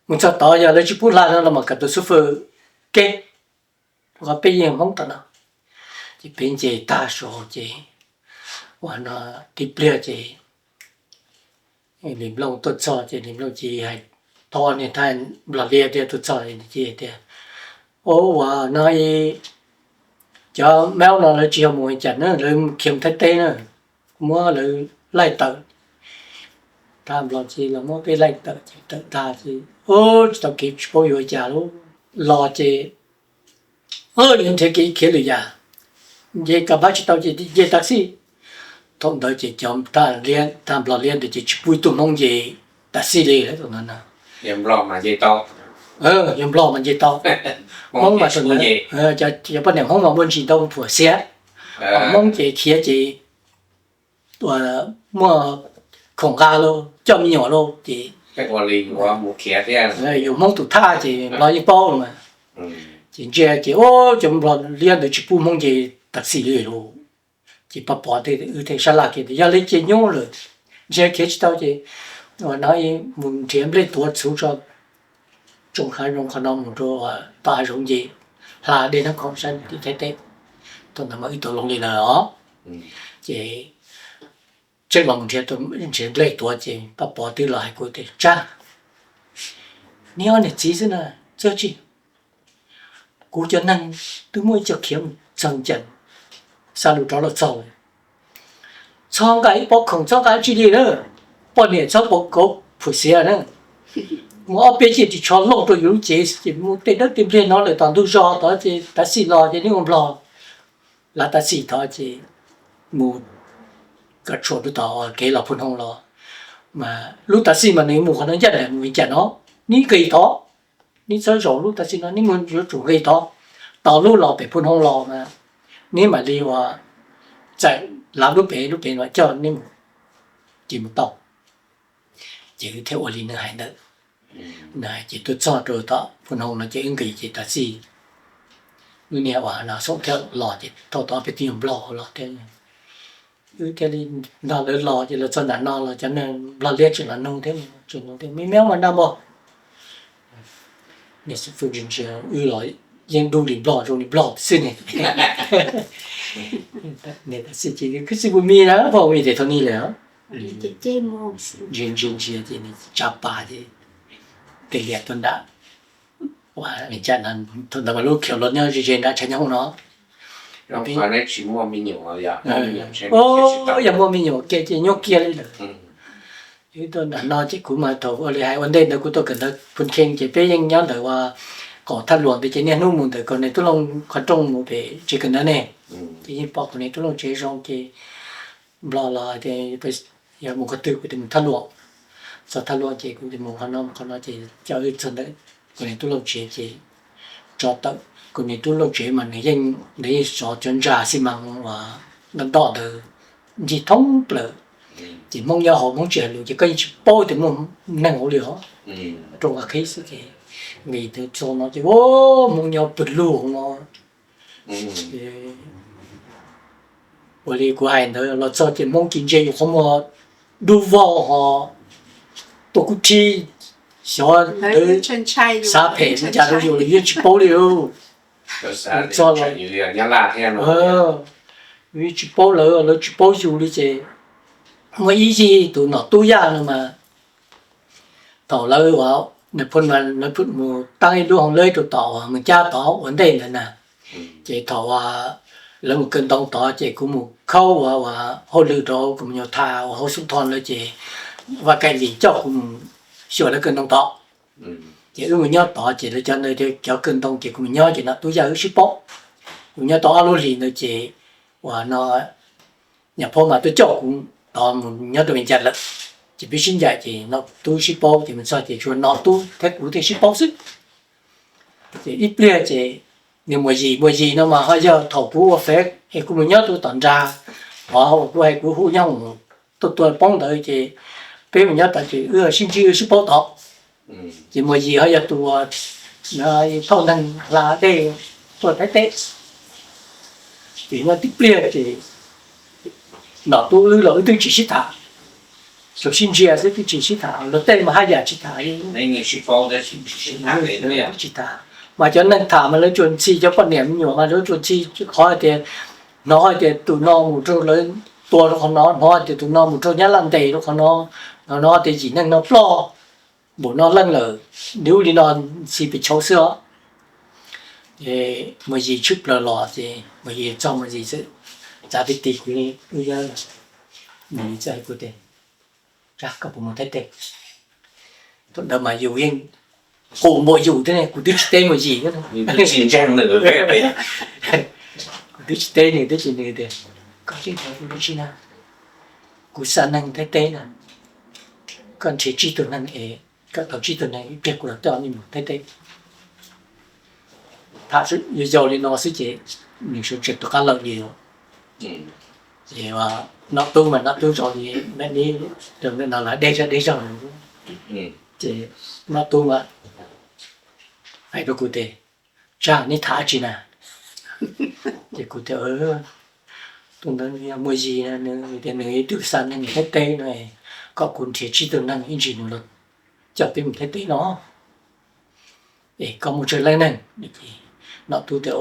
mus txog tod yog lawv tsis pub hla no los mas kom tus xib fwb kev, rau qhov peb yeej Hmoob tom no. Ces peb nce tag saud ces uas no tib pliag ces Lis Nplooj tuaj txog ces Lis Nplooj cia li hais, thov niag thaj Nplog Liab thiab tuaj txog ces tias, Ua no cov maub no lawv tsis yog mus Vias Cas na, lawv khiav mus Thaib teb na, muab lawv laij tawm. Thaj Nplog ces los muab peb laij tawm ces tawm tag ces tsis tau kev tsis paub yuav cas lub los ces yuav nrhiav kev khiav lwm yam, nce kam vab tsis tau ces nce taxi. Thaum ntawd ces cov thaj Nplog Liab ntawd ces tsis pub ib tug Hmoob nce taxi li. Yog Nplog mas nce tau, Hmoob mas, cov poj niam Hmoob mas muaj ntsis ntau phuam xiab, ho Hmoob ces khiav ces muaj khoom nqa lauj, coj me nyuam lauj ces yus Hmoob tus thaj ces Nplog yeej paub mas. Ces ntsia ces ua cov Nplog Liab ntawd tsis pub Hmoob nce taxi li lauj. Ces Paj Pov thiab wb thiaj sab laj kiag tias yog li ces nyuaj lawm, nrhiav khiav tsis tau ces ua no mus nrhiav nplej tuav txhuv tso, tsoo hav zoov qhov no mus rau tom hav zoov nce hla dej Nab Khoom saib tim Thaib teb. Thaum ntawd mas wb tau loo li ntawd os. Ces tseem los nrhiav nplej tuav ces Paj Pov twb los hais kuv tias, Tsab, neb ob niam txiv xwb na, txawj tsis, kuv cov neeg twb muaj ib co khiav mus txog Vias Cas, xa lus rov los txog lawm. Txhob nqa ib pob khoom, txhob nqa dab tsi li na, poj niam txhob pov kauv phuam xiav na. Muaj ob peb ciaj ris tsho looj rau yus lub cev ces mus tej dawb tej npliag no lawm tom ntug zos tod ces tav xim los ces neb ua Nplog lav tav xim tod ces mus kom tshuam rau tom kev los Phu Hoo los. Mas lub tav xim mas nws mus qhov no ncaj nraim mus Vias Cas no, neb nqis tod, neb txhob zaum lub tav xim no, neb mus yuav tsum nqis tod. tos lub los pem Phu Noo los mas neb mam li ua txawm lav lub pem lub pem no coj neb mus, ces mus tau. Ces wb thiaj ua li nws hais ntawd. Nws hais ces tuaj txog rau tom Phu Noo no ces wb nqis ces tam sim wb niag uas no xoom thiaj los ces thaum tod peb twb yog Nplog los thiab. Wb thiaj li nrog lawv los ces los txog nram no los cov neeg Nplog liab tseem los nug thiab, tseem nug tias me me mas nra npog. Niag xib fwb ntsia ntsia wb los yeej dub li Nplog zoo li Nplog xwb ne. Niag tam sim ces khwb xwb pu mi na pog mi tes thau ni lawm. Ntsia ntsia ntsia ces nws tsa pas ces tes liam tuaj nram, ua cas no, thaum ntawd mas lub khiav los nyob ze ze nram tshav nyoog no. Yog muaj me nyuam kiag ces nyuaj kiag li lawm. Wb tuaj nram no ces kuv mas thaum ua li hais ua ntej ntawd kuv tuaj kawm ntawv Phoo Kheej ces peb yeej nyob ntawm ua qaum thaj luam ntawd ces niaj hnub mus ntawm Kaus Niam Tub Looj qhov rooj mus pem tsev kawm ntawv ne. Ces yeej pom Kaus Niam Tub Looj tsev zoo ces Nplog los tias yog mus qhov twg kuv tias mus thaj luam. Txog thaj luam ces kuv tias mus qhov no mus qhov no ces coj wb txog ntawm Kaus Niam Tub Looj tsev ces tso tawm Kaus Niam Tub Looj tsev mas nws yeej, nws yeej tsov cov ntsa xi mas uas nto ntoj ntawd ncig thoob plaws. Ces Hmoob nyob hauv Hmoob tsis hais lus ces koj yeej tsis paub tias muaj neeg hauv li os. Rau qhib xwb ces nqis tus txog no ces Hmoob nyob pw lug no. Ua li kuv hais ntawd los txog ces Hmoob ci ntse yus qhov muag dub vog ho tuaj kub thib xyov lawv xav phem li cas rau yus los yeej tsis paub li. Txog los yeej tsis paub lawv, lawv tsis paub yus li ces muaj ib yig tus Nom Tub Yaj no mas thaum lawv ua, nws phu, lawv mus taab ib lub hoo lab rau tom uas Moos Cab tod ua ntej ntawd na. Ces thaum uas lawv mus kaw ntoo tod ces kuv mus khaub ua, ua hauj lwm rau kuv mus nyuam tham ua hauv xub thoj lawm ces Vaj Kaim Lis coj kuv mus xyuas lawv kaw ntoo tod. Ces wb mus nyob tod ces lawv cov ntawd cov kaw ntoo ces kuv mus nyob ces Nom Tub Yaj wb sib paub. Kuv nyob tau ob lub hlis ntawd ces uas no Nyuam Phauj mas tuaj coj kuv tod mus nyob rau Vias Cas lawm, ces peb sib ncaim ces Nom Tub sib paub ces mus txog ces tsuas Nom Tub thiab kuv thiaj sib paub xwb. Ces ib pliag ces nws Muas Yim, Muas Yim no mas ho yog thaum kuv ua fev es kuv mus nyob rau tom nrag, tod kuv hais kuv hu nyob tuaj tua poob ntawd ces peb mus nyob tod ces wb sib ntsib wb sib paub tod. Ces Muas Yim ho yog tus thauj neeg hla dej tuaj Thaib teb. Ces nyob tib pliag ces Nom Tub wb los wb twb tsis sib tham, tsuas sib ntsia xwb twb tsis sib tham, luag tej mas haj yam tsis tham li. Tsis tham, mas cov neeg tham mas lawv tsuas ntxhi, cov poj niam me nyuam mas lawv tsuas ntxhi qhov hais tias, hnov hais tias tus no mus rau lawv tua rau qhov no, hnov hais tias tus no mus rau Nyab Laj ntes rau qhov no, hnov hais tias yim neeg no ploj npaum no leej lawm, li ub li no, ntxhi pes tshaud xwb os. Ces Muas Yim tshwj plaws los ces Muas Yim txog Muas Yim txawm txav ti ti kuv li, Muas Yim txawm hais kuv tias, Tsab, koj puas mus Thaib teb? Thaum ntawd mas yus yeej qus npaum yus thiab ne, kuv twb tsis teb Muas Yim thiab. Kuv twb tsis teb nws twb tsis, nws tias, Koj tseem nrhiav kuv dab tsi na? Kuv xa neeg Thaib teb na, koj nrhiav tsib tug neeg es koj tau tsib tug neeg ib pliag kuv los coj nej mus Thaib teb. Tham yau yau li no xwb ces nws sawv tsees rov qab lawm li. Ces Nom Tub mas Nom Tub zoo li, no los deb zog deb zog. Ces Nom Tub mas hais rau kuv tias, Tsab, neb tham dab tsi na? Ces kuv tias, Tus ntawd nws yog Muas Yim, nws tias nws ib tug xa neeg Thaib teb no, kom kuv nrhiav tsib tug neeg ib ntsis nws los coj peb mus Thaib teb no. Es koj muaj tsawg leej neeg? Nom Tub tias,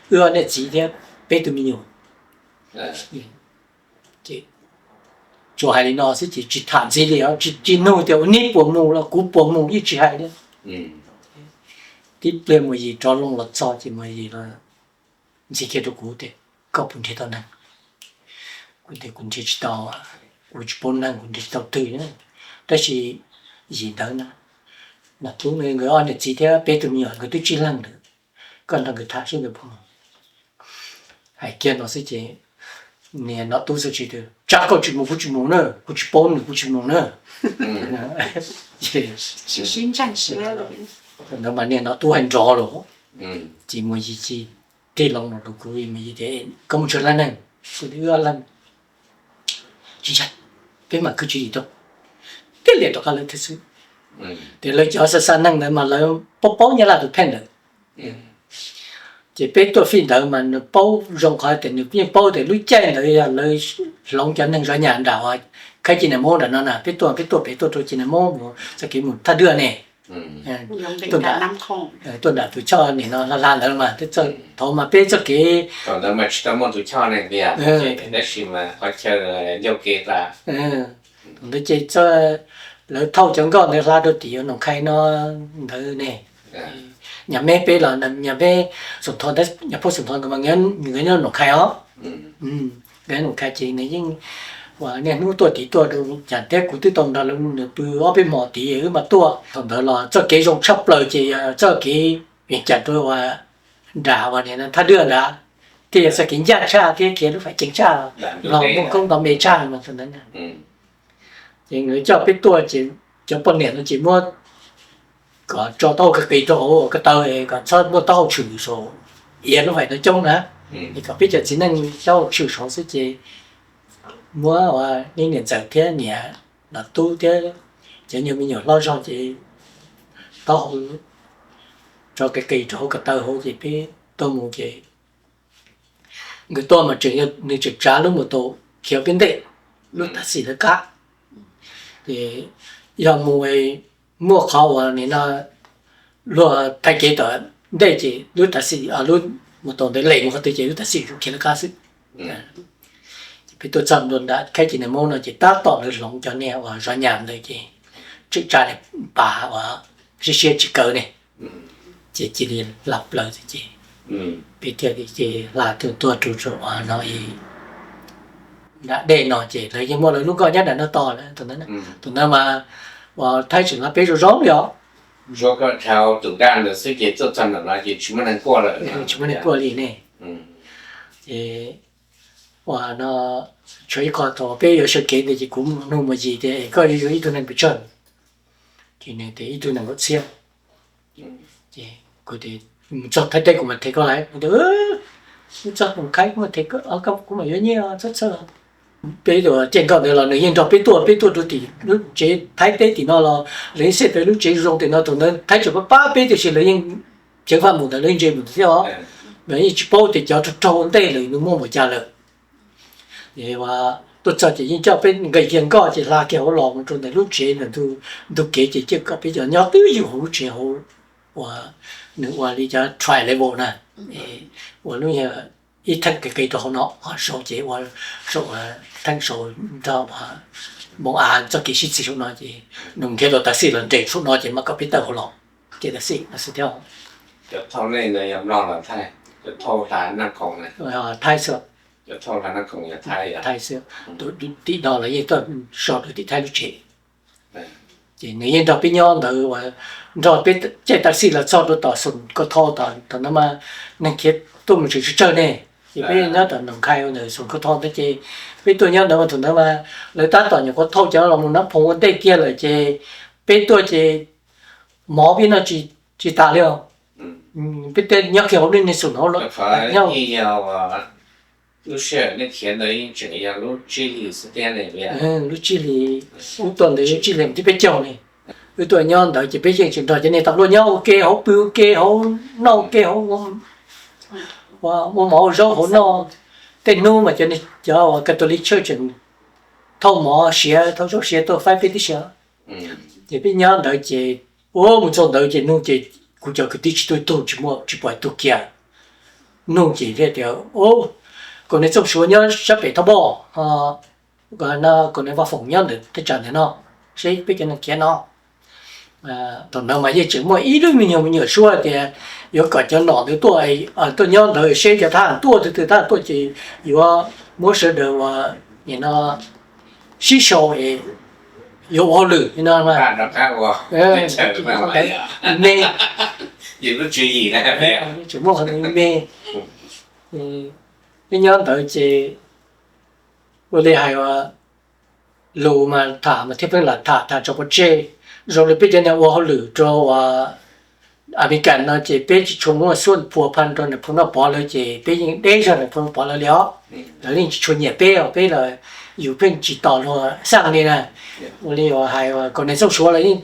Wb ob niam txiv thiab peb tug me nyuam. Tsuas hais li no xwb ces tsis tham ntxiv li, tsis nug tias ua neb puas mus los kuv puas mus, yeej tsis hais li. Tib pliag Muas Yim rov loo los txog ces Muas Yim los ntxhi kiag rau kuv tias, Koj puas nrhiav tau neeg? Kuv tias, Kuv nrhiav tsis tau, kuv tsis paub neeg, kuv nrhiav tsis tau twg. Tab sis yim ntawd na, Nom Tub nkawd ob niam txiv thiab peb tug me nyuam nkawd twb tsib leeg lawm, koj nrog nkawd tham seb nkawd puas mus. Hais kiag no xwb ces niag Nom Tub txawm tsis tias, Tsab, koj tsis mus kuv tsis mus na, kuv tsis paub nws kuv tsis mus na. Ntawd mas niag Nom Tub hais nrov lawm. Ces Muas Yis tig loo los rau kuv, Muas Yis tias, koj mus tsawg leej neeg? Kuv tias, wb ob leeg. Tsis ntshai, peb mam kwv tswv yim rau. Thiaj liam rov qab lawv thiab xwb. Tias lawv cov xa xa neeg ntawd mas lawv paub paub Nyab Laj tus pheej ntawd. Ces peb tuaj fij ntawd mas nws paub zoo qhov tias nws yeej paub tias lub caij ntawd yog lawv hloov cov neeg zov nyas nram uas khab ci nas mob nram no na, peb tuaj peb tuaj pem tuaj rau ci nas mob mus txoj kev mus thaj dwaj ne. Tuaj nram tus choj nim no hla hla ntawd mas thaum mas peb txoj kev ntawd ces lawv thauj cov nkoj ntawd hla rau tim Noom Khai no ntawd ne. Nyab Meb peb los Nyab Meb Xoom Thov, Nyab Phauj Xoom Thov nkawd mas nkawd nyob Noom Khai os. Nkawd Noom Khai ces nws yeej ua niaj hnub tuaj tid tuaj rau cas thiab kuv twb tau nrog lawv nws pw ob peb hmo tid wb mam tuaj. Thaum ntawd los txoj kev zoo tshaj plaws ces yog txoj kev Vias Cas rau uas nram uas thaj dwaj nrad, thiaj yog txoj kev ncaj tshaj thiab khiav lub fam ceeb tshaj, los muaj koob nto me tshaj no ntawd. Ces nkawd coj peb tuaj ces cov poj niam no ces muab kom tso taub hau qis qis rau hauv ko taw kom txhob muaj taub hau tshwm saum iav lub fam no coob na, es kom peb cov txiv neej taub hau tshwm saud xwb ces muab ua niam ntxawm thiab niam los tub thiab cov nyuag me nyuam hlob zog ces taub hau tso qis qis rau hauv ko taw hauv ces peb tuaj mus ces nkawd tuaj mas tseem yog nws tseem tsav lub mus taus khiav peb ntej lub taxi lawv qab. Ces yog mus muaj qhov uas nim no luag thaij kev tom ntej ces lub taxi, lub mus taus ntawd lem mus qhov twg ces lub taxi khiav lawv qab xwb. Ces peb tuaj txog nram khab ci nas mob no ces tab tom lawv hloov cov niag uas zov nyas ntawd ces tseem tsa niag pas uas siab siab tsis kawg ne, ces cia li hla plaws ces peb thiaj li ces hla tuaj rau uas no nram dej no ces lawv yeej muaj lawv lub nkoj nyob nram no tos lawm. Tus ntawd mas uas Thaib tseem hla peb zoo zoo li os. Tsis muaj neeg kuaj li ne. Ces uas no tshuav ib qho thaum peb yuav sawv kev ntawd ces kuv nug Muas Yis tias koj yuav yuav ib tug neeg pes tsawg? Ces nws tias ib tug nees nkaum txhiab. Ces kuv tias mus txog Thaib teb kuv mam them koj lawm. Kuv tias mus txog Noom Khai kuv mam them koj, kuv mam yuav nyiaj txhawj txhawj. Peb tus ciaj nkoj ntawd los nws yeej nrog peb tuaj, peb tuaj rau tim lub tsev Thaib teb tim no los lawv yeej xej peb lub tsev zoo tim no, thaum ntawd Thaib tseem pab pab peb tiam sis lawv yeej ceev faj mus ntawd lawv yeej ntse mus thiab os. Mas yeej tsis paub tias cov raug raug ua ntej lawm nws muaj npaum cas lawm. Ces tuaj txog ces yeej coj peb nqis kiag nkoj ces hla kiag hauv los mus rau ntawm lub tsev ntawm ntug kev ces coj kom peb cov nyob twb ywm hauv lub tsev hauv uas nws ua li cov tri level na, ua lub ib theej qis qis rau hauv no, ho saud ces ua saum theej saud nrog moos av txoj kev sib txig saum no ces nws nrhiav tau taxi los nres saum no ces mam kom peb tawm hauv los. Ces taxi no xwb thiab. Thaib xwb. Thaib xwb. Tus tim no los yeej tuaj so rau tim Thaib lub tsev. Ces nws yeej nrog peb nyob ntawd uas nrog peb caij taxi los txog rau tom Xoom Kos Thau, tom no mas neeg khiav tuaj mus tseem tsawg tsawg ne. Ces peb nyob tom Noom Khai ntawm Xoom Kos Thau ntawd ces peb tuaj nyob ntawd mas thaum ntawd mas lawv tab tom nyuam qhuav thauj cov los mus Nab Phoom ua ntej kiag lawm ces peb tuaj ces mov peb noj tsis tas li os. Peb tej nyob kiag hauv lub niag Xoom no nyob lub tsib hlis, wb tuaj ntawd lub tsib hlis mus thib peb caug ne. Wb tuaj nyob ntawd ces peb yeej tseem nrog cov niag tau luaj nyob ua ke hauv pw ua ke hauv noj ua ke hauv ua mov ua zaub hauv noj. Tej hnub mas cov uas Catholic Church tseem thauj mov siav thauj zaub siav tuaj faib peb tib si. Ces peb nyob ntawd ces ua mus txog ntawd ces nug ces kuv cov kwv tij tsis tuaj tug tsis muaj tsis pom tug kiag. Nug ces thiaj tias, kaum niag Txooj Suav nyob sab pem Thoj Npoj, kaum niag Vaj Foom nyob ntawm tej tsam ntawm no, seb peb cov neeg khiav no. Thaum ntawd mas yeej tseem muaj ib lub me nyuam me nyuam suab tias yuav kom cov nom ntawd tuaj, tuaj nyob ntawd seb cov thab ham tuaj twg twg thab ham tuaj ces yuav muab sawv daws uas nim no sib sau es yuav ua hauj lwm no. Me, tseem muaj qhov me, peb nyob ntawd ces ua li hais lus mas tham mas thiaj pheej lam tham tham tso pov tseg, zoo li peb cov niag ua hauj lwm rau uas Amelikas no ces peb tsis tshua muaj xuab phua phaj rau Nais Phoo Noj Pov lawv ces peb yeej deb zog Nais Phoo Noj Pov lawv li os. Lawv yeej tsis tshua nyiam peb os, peb los yus pheej tsis tos luag xaj li na. Ua li uas hais uas Kaus Neeg Txooj Suav los yeej,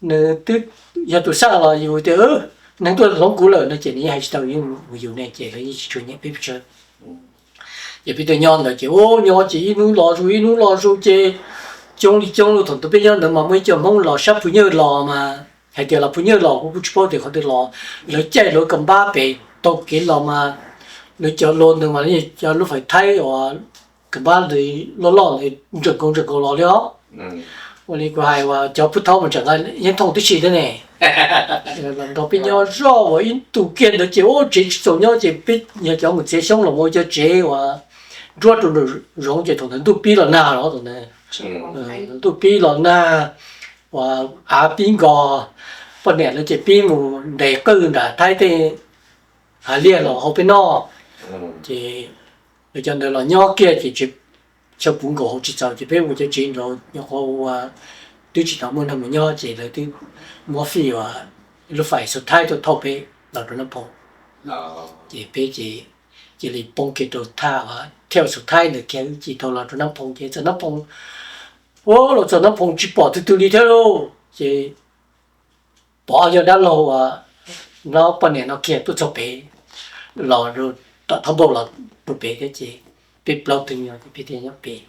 nws twb yog tus xaj los yus tias neeg tuaj hloov kuv lawm no ces nws yeej hais tsis tau yus ne ces lawv yeej tsis tshua nyiam peb pes tsawg. Ces peb tuaj nyob ntawd ces ua nyob ces ib hnub los zus ib hnub los zus ces coob li coob li. Thaum ntawd peb nyob ntawd mas muaj ib co Hmoob los sab Phus Nyawj los mas hais tias los Phus Nyawj los kuv kuj tsis paub tias qhov twg los, lawv caij lawv kas npab pem taug kev los mas lawv cov lus ntawd mas cov lub fais Thaib uas kas npab ntawd loj loj ntawd ntseem nkaus ntseem nkaus los li os. Ua li kuv hais uas cov Phub Thab mas tseem yeej thooj tib si thiab ne. Los nrog peb nyob zoj uas ib ntus kiag ntawd ces ua tsev tsis txaus nyob ces peb yog cov mus txiav xyoob los mus ua cov tsev uas nruab rau nraum zoov ces thaum ntawd ntuj pib los nag los thaum ntawd ntuj pib los nag uas av pib nkos, poj niam lawv ces pib mus ntes qwj nram Thaib tej hav liaj los hau peb noj. Ces lawv cov ntawd los nyob kiag ces chaw puv nkaus hauv tsis txaus ces peb ua cov tsev nraud nyuam qhuav ua twb tsis tau muaj neeg mus nyob ces lawv twb muab fij uas lub fais Xus Thaib tuaj thauj peb los rau Nab Phoo. Ces peb ces cia li poob kiag rau thaj uas thiaj Xus Thaib ntawd kiag wb cia li tau los rau Nab Phoo ces txog Nab Phoo, ua los txog Nab Phoo tsis pom twg twg li thiab lauj ces pom ob yog dab laug uas nrog poj niam no kiag tuaj txog pem los rau tom thab npauj los rau pem thiab ces peb plaub tug nyob ces peb thiaj nyob pem.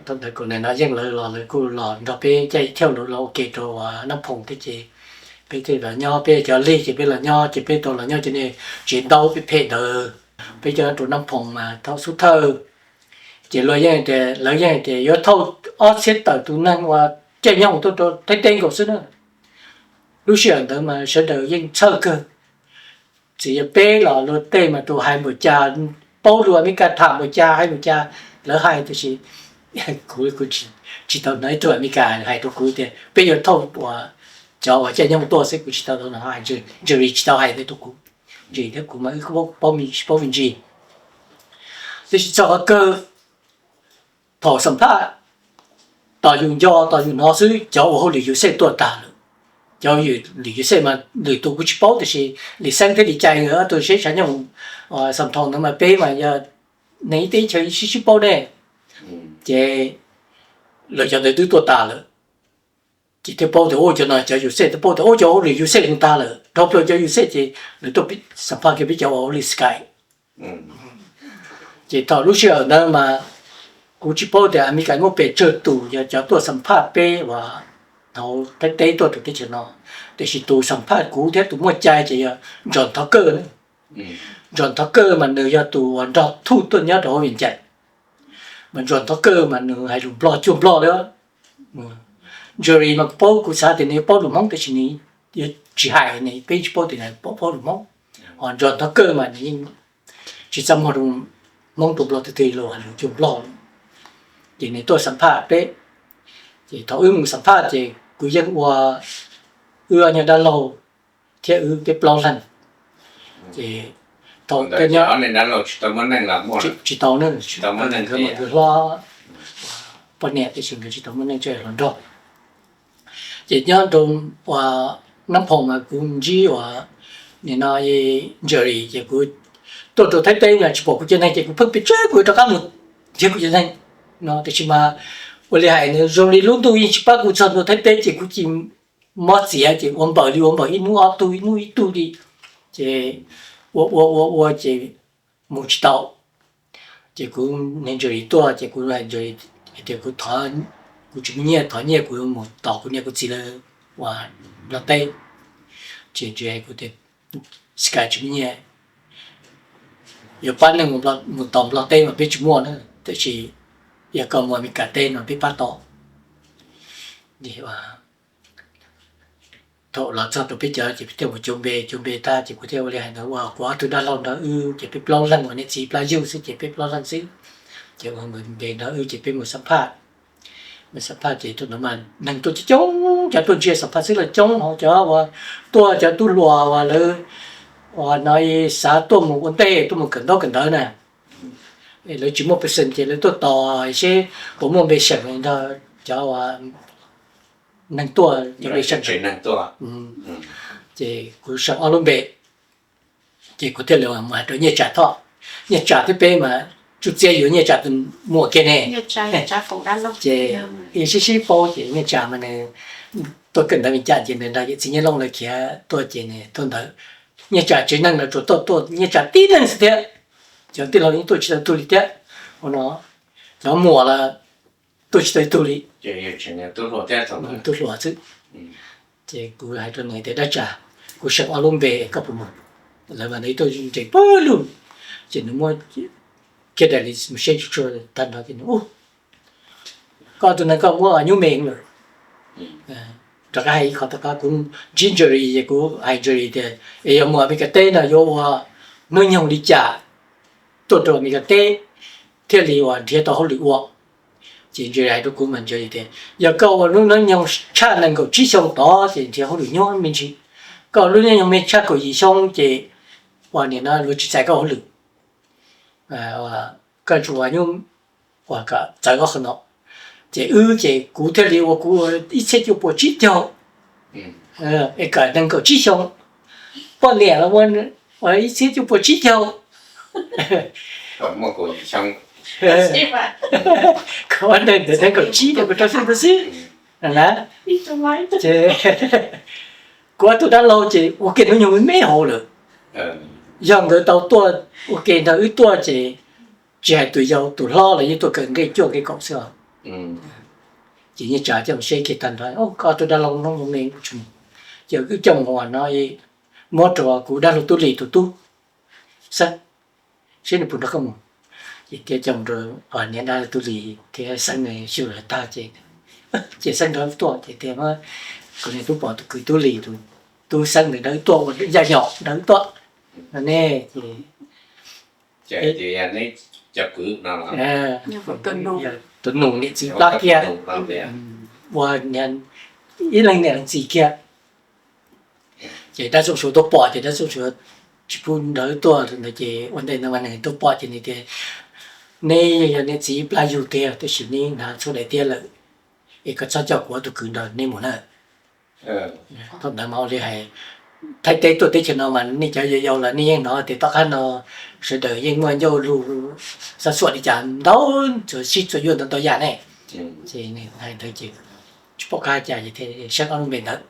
Thaum ntawd Kaus Neeg no yeej lawv los lawv kuj los nrog peb caij thiaj lawv los ua ke rau Nab Phoo thiab ces peb thiaj los nyob peb cov lig ces peb los nyob ces peb tau los nyob cov niag tsev ntaub phem phem ntawd. Peb cov rau Nab Phoo mas thaum xub thawj ces luag yeej tias lawv yeej tias yuav thauj ob txhiab tawm tus neeg uas caij nyooj tuaj rau Thaib teb nkaus xwb na. Lub sij hawm ntawd mas sawv daws yeej txhawj kawg. Txiv yog peb los luag tej mas tus hais npaum cas, paub lus Amelikas tham npaum cas hais npaum cas, lawv hais tiam sis kuv, kuv tsis tau hnov ib tug Amelikas hais rau kuv tias peb yuav thauj uas cov uas caij nyooj tuaj xwb, kuv tsis tau hnov hais, Jerry tsis tau hais ntawd rau kuv. Jerry thiab kuv mas wb paub me ntsis. Tiam sis txog qhov kawg thaum xam phaj tos yus nco tos yus hnov xwb, cov ua hauj lwm yus xej tuaj tag lawm. Cov ua hauj lwm yus xej mas lwm tus kuv tsis paub tiam sis Lis Xeeb thiab Lis Cai nkawd ob tug seb tshav nyooj xam thoo ntawd mas peb mas yog neeg ib teb chaws sib sib paub ne. Ces lawv cov ntawd twb tuaj tas lawm. Ces thiaj paub tias ua cov no cov yus xej, thiaj paub tias ua cov ua hauj lwm yus xej mus tag lawm, dhau plaws cov yus xej ces lawv tuaj xam phaj kiag peb cov ua hauj lwm Skype. Ces thaum lub sij hawm ntawd mas kuv tsis paub tias Amelikas muaj pes tsawg tus yog cov tuaj xam phaj peb uas hauv Thaib teb tuaj rau teb chaws no, tiam sis tus xam phaj kuv thiab tus muaj cai ces yog Ntsog Thov Kawj. Ntsog Thov Kawj mas nws yog tus uas nrog Thuj tuaj nyob rau hauv Vias Cas, mas Ntsog Thov Kawj mas nws hais lus Nplog cuag Nplog li. Jerry mas kuv paub, kuv xav tias nws yuav paub lus Hmoob tiam sis nws yuav tsis hais, nws peb tsis paub tias nws paub lus Hmoob. Ho Ntsog Thov Kawj mas nws yeej tsis txaj muag rau Hmoob rau Nplog twg twg los hais lus cuag Nplog. Ces nws tuaj xam phaj peb, ces thaum wb mus xam phaj ces kuv yeej ua, wb ob nyuag dab laug thiab wb peb plaub leeg. Ces thaum nyob tsis tau ne, nkawd hlob poj niam tiam sis nkawd tsis tau muaj neej tsa hluas nraug. Ces nyob rau uas Nab Phoo mas kuv ntsib uas nim no Jerry ces kuv tuaj rau Thaib teb mas tsis pom kuv cov neeg ces kuv pheej pes tsawg kuv rov qab mus nrhiav kuv cov neeg no tiam sis mas ua li hais nws zoo li lub ntuj yeej tsis pab kuv txog ntua Thaib teb ces kuv cia mob txiav ces ua npaws li ua npaws ib hnub ob tug ib hnub ib tug li. Ces ua ua ua ua ces mus tsis tau. Ces kuv niag Jerry tuaj ces kuv hais Jerry hais tias kuv, kuv tsis muaj nyiaj, thov nyiaj kuv mus tos kuv niam kuv txiv lawv uas Nplog teb. Ces Jerry hais kuv tias Sky tsis muaj nyiaj, yuav pab neeg mus tos Nplog teb mas peb tsis muaj na, tiam sis yog koj mus Amelikas teb no peb pab tau. Thaum los txog rau peb cov ces peb thiaj mus cuab npe, cuab npe tag ces kuv thiaj ua li hais ntawd uas kuv ob tug dab laug nrog wb ces peb plaub leeg uas niam txiv plab yug xwb ces peb plaub leeg xwb. Ces ua npe nrog wb ces peb mus xam phaj. Mus xam phaj ces thaum ntawd mas neeg tuaj coob coob, cov tuaj ntsia xam phaj xwb los coob, ho cov uas tuaj cov tub hluas uas lawv uas no xav tuaj mus ua ntej tuaj mus kawm ntaub kawm ntawv na, lawv tsis muaj percent ces lawv tuaj tos seb puas muaj npe seem nrog cov uas neeg tuaj, ces kuv seem ob lub npe, ces kuv thiaj li mus hais rau Nyiaj Tsam Thoj. Nyiaj Tsam thiab peb mas tsuj txiab yuav Nyiaj Tsam tus muam kiag ne. Ces sib sib paub ces Nyiaj Tsam mas nws tuaj kawm ntawv Mes Kas ces nws nrog yawm txiv Nyiaj Looj lawv khiav tuaj ces nws tuaj ntawd. Nyiaj Tsam tsev neeg los tsuas tuaj tuaj Nyiaj Tsam tib leeg xwb thiab, cov tij laug yeej tuaj tsis tau ib tug li thiab. Ua no cov muam los tuaj tsis tau ib tug li, tub hluas xwb. Ces kuv hais rau nws tias dab tsi, kuv seem ob lub npe koj puas mus? Lawv mas nws tuaj nres pawg lug, ces nws muab kiag daim li mus seb tsuag tsuag tag nrho ces nws, koj tus neeg koj muab nyuj me lawm. Rov qab hais ib qho tom qab kuv ntsib Jerry ces kuv hais Jerry tias es yog mus Amelikas teb no yuav ua hnub nyoog li cas tuaj rau Amelikas teb thiaj li uas nrhiav tau hauj lwm ua. Ces Jerry hais rau kuv mas Jerry tias yog koj ua lub hnub nyoog tshaj nees nkaum tsib xyoo tod ces nrhiav hauj lwm nyuaj me ntsis, koj ua lub hnub nyoog me tshaj kaum yim xyoo ces uas nim no luag tsis txais koj hauj lwm, koj tsuas ua nyuj uas kom txawv ob qho no. Ces wb ces kuv thiaj li ua kuv ib txhiab cuaj puas tsib caug es kom nees nkaum tsib xyoo, poj niam los ua ib txhiab cuaj puas tsib caug, kom ua nees nkaum tsib rau kuv rau xwb ntawd xwb na. Ces kuv ob tug dab laug ces ua ke hnub nyoog me me hauv lawm. Yog nkawd tau tuaj ua ke nrog wb tuaj ces tsis hais tus yau tus hlob los yeej tuaj kawm nqe cuaj nqe kaum xwb os. Ces Nyiaj Tsam coj mus seb kiag tag nrho, koj ob tug dab laug hnub nyoog me, ces wb coj mus ua no, muab rau kuv dab laug Tub Lis tus tub Xeeb, seb nws puas nrog koj mus. Ces thiaj coj mus rau niam dab laug Tub Lis thiab Xeeb, nws xyuas lawv tag ces, ces Xeeb nrog tuaj ces thiaj muab kuv niam tub Pom tus kwv Tub Lis tus tub Xeeb ntawd nrog wb tuaj ua yaj nyom nrog wb tuaj no ne. Ces tus nus niam txiv plab kiag, ua ib leeg niam leej txiv kiag. Ces dab Txooj Suav tuaj pom ces dab Txooj Suav tsis pub nrog wb tuaj ntawd ces ua ntej no mas nws tuaj pom ces nws tias neb yog niam txiv plab yug tiag tab sis neb hnav txhua daim tiab lawm es koj txhob coj kuv ob tug kwv nrog neb mus na. Thaum ntawd mas ua li hais Thaib teb tuaj teb chaws no mas nej cov yau yau los nej yeej hnov tias tom qab no sawv daws yeej muaj ncauj lus xav xuam li cas ntau, txawm sib txuas yuaj ntau ntau yam ne. Ces hais ntawd ces tsis pom qab cas ces thiaj sab ob lub npe ntawd.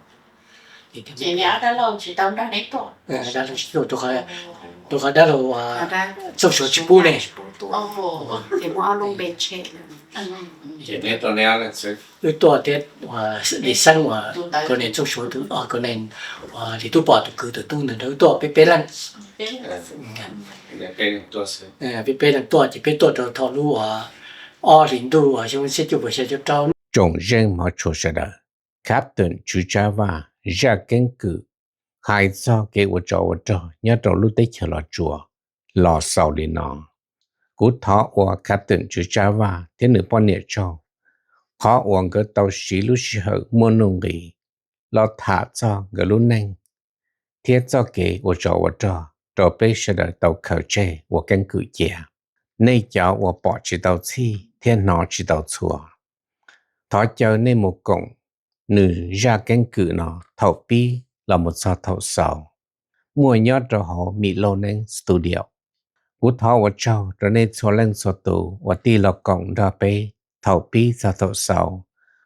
Rau qhov dab laug Txooj Suav tsis pub ne. Wb tuaj thiab Lis Xeeb uas Kos Nes Txooj Suav, Kos Nes uas Lis Tub Pom tus kwv tus tub ntawd nrog wb tuaj peb peb leeg. Peb peb leeg tuaj ces peb tuaj rau thaum lub uas ob hlis ntuj uas xyoo xya cuaj puas xya cuaj rau. Tsoom zeej hmov tshua sawv daws, Captain Tswv Tsab Vaj zaj keeb kwm hais txog kev ua tsov ua rog nyob rau lub teb chaws Los Tsuas los xaus li no. Kuv thov ua Captain Tswv Tsab Vaj thiab nws poj niam tsaug qhov uas nkawd tau siv lub sij hawm muaj nuj nqis los tham txog nkawd lub neej thiab txoj kev ua tsov ua rog rau peb sawv daws tau khaws tseg ua keeb kwm cia. Nej cov uas pom tsis tau txhij thiab hnov tsis tau txhua, thov caw nej mus koom nws zaj keeb kwm no thaum pib los mus txog thaum xaus, muaj nyob rau hauv Mim Lauj Neeb Studio. Kuv thov ua tsaug rau nej txhua leej txhua tus uas tig los koom nrog peb thaum pib txog thaum xaus.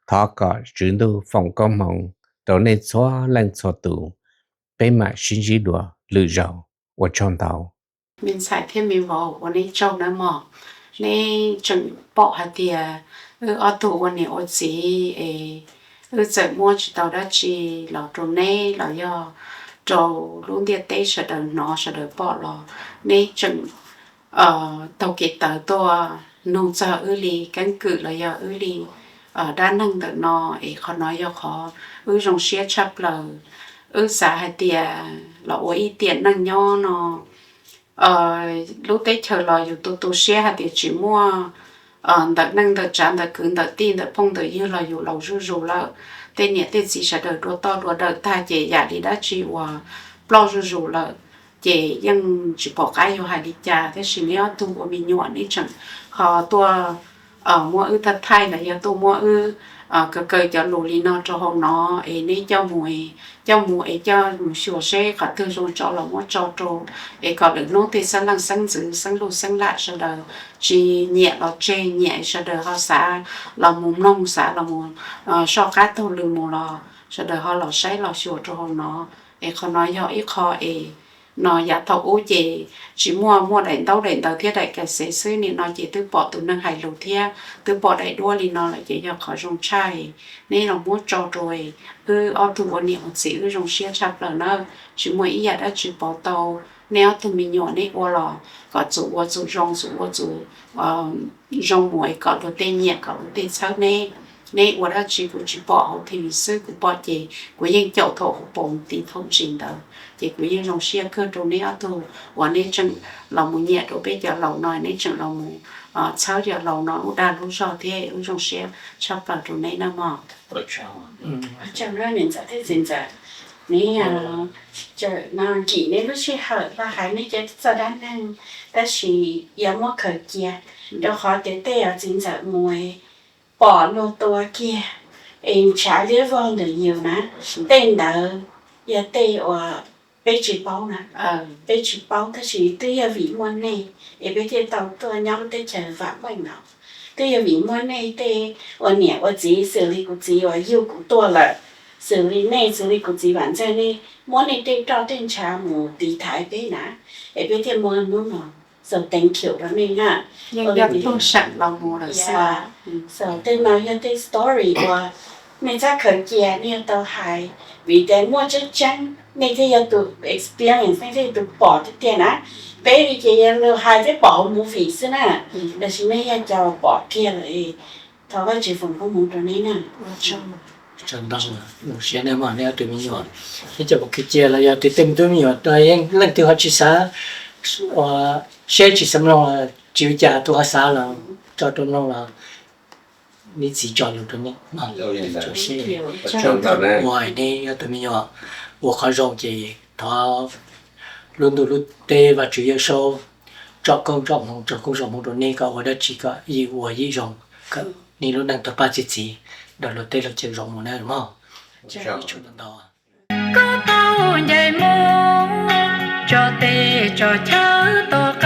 Thov kom Tswv Ntuj foom koob hmoov rau nej txhua leej txhua tus. Peb mam sib ntsib dua lwm zaus. Ua tsaug ntau. Me ntxhais thiab me vauv, ua nej tsaug nawb mog. Neb tseem pom hais tias wb ob tug ua niam ua txiv es wb txawm muab tsis tau dab tsi los rau neb los yog rau lub ntiaj teb sawv daws hnov sawv daws pom los neb tseem taug kev tawv tuaj nug txog wb li keeb kwm los yog wb li dab neeg ntawm no, es qhov no yog qhov wb zoo siab tshaj plaws. Wb xav hais tias los ua ib tiam neej nyob no, lub teb chaws los yus tu tu siab hais tias tsis muaj ntawm neej ntawm tsav ntawm kwv ntawm tij ntawm phooj ntawm ywg los yus laus zuj zus lawm. Tej niam tej txiv sawv daws dua toj dua dawm tag ces yam li dab tsi uas ploj zuj zus lawm, ces yeej tsis pom qab yus hais li cas. Tab sis neb ob tug ua me nyuam neb tseem ho tuaj muab wb thaij thaij los yog tuaj muab wb kaw kaw cov lus li no rau hauv no, es neb coj mus, coj mus es coj mus xyuas seb qhov twg zoo tso los muab tso rau, es kom lwm hnub tej xeeb leej xeeb ntxwv xeeb luj xeeb lam sawv daws tsis nyiam los tseg, nyiam sawv daws ho xav los mus mloog, xav los mus soj qab taug lw mus los sawv daws ho los saib los xyuas rau hauv no. Es qhov no yog ib qho es no yav thaum ub ces tsis muaj, muaj daim ntaub daim ntawv thiab daim kas xev xwb, nim no ces twb pom tus neeg hais lus thiab twb pom daim duab li no lawm ces yog qhov zoo tshaj. Neb los muab tso rau, wb ob tug ua niam ua txiv wb zoo siab tshaj plaws na. Tsis muaj ib yam dab tsi pauv tau neb ob tug me nyuam, neb ua los kom txhua ua txhua zoo, txhua ua txhua zoo mus es kom luag tej nyiam, kom luag tej txhawb neb. Neb ua dab tsi kuv tsis pom hauv T V xwb, kuv pom ces kuv yeej caum thaum hauv paus tiv thaum ntsis ntawd, ces kuv yeej zoo siab kawg rau neb ob tug uas neb tseem los mus nyiam rau peb cov laus no, neb tseem los mus txhawb cov laus no lub dag lub zog thiab, wb zoo siab tshaj plaws rau neb na mog. Tsaug, niam ntxawm thiab txiv ntxawm, neb tseem no nkim neb lub sij hawm los hais neb cov txoj dab neeg, tab sis yuav muab khaws cia, rau qhov tias tej uas txiv ntxawm mus pom luag tua kiag es ntshav liab vog ntawm yus na, tej ntawd yog tej uas peb tsis paub na. Peb tsis paub tab sis twb yog vim muaj nej es peb thiaj tau tuaj nyob lub teb chaws vam meej no. Twb yog vim muaj nej tej ua niam ua txiv xws li kuv txiv uas yug kuv tuaj lawm, xws li nej, xws li kuv txiv Vam Ntxawg, nej muab nej tej roj tej ntshav mus tiv thaiv peb na, es peb thiaj muaj hnub no. So thank you rau nej na. Yeej yog tuaj seem los mus lawm xwb. So tej no yog tej story uas nej txhob khaws cia, nej yuav tau hais, vim tias muaj tseeb tseeb nej thiaj yog tus experience, nej thiaj yog tus pom tiag tiag na. Peb li ces yog luag hais thiab pom hauv movie xwb na, tab sis nej yog cov pom kiag lawm. Thov Vajtswv foom koob hmoov rau nej na. Tsaug ntau, zoo siab nej mog, nej ob tug me nyuam, nej cov mus khaws cia los yog tus tej me tub me nyuam leej twg ho tsis xav ua, seb tsis xav mloog los tsis ua cas, tus ho xav los tso rau mloog los nej txiv tso lus rau nej, seb ua neb ob tug me nyuam ua qhov zoo ces thov lub ntuj lub teb Vajtswv Yawm Saub tsom koob tsom hmoov, tsom koob tsom hmoov rau nej kom ua dab tsi kom yeej ua yeej zoo, kom nej lub neej tau pab txi txiv, rau luag tej lub caij zoo mus na mog. Tsaug ntau. Koj tau ncaim mus tso tes tso chaw tom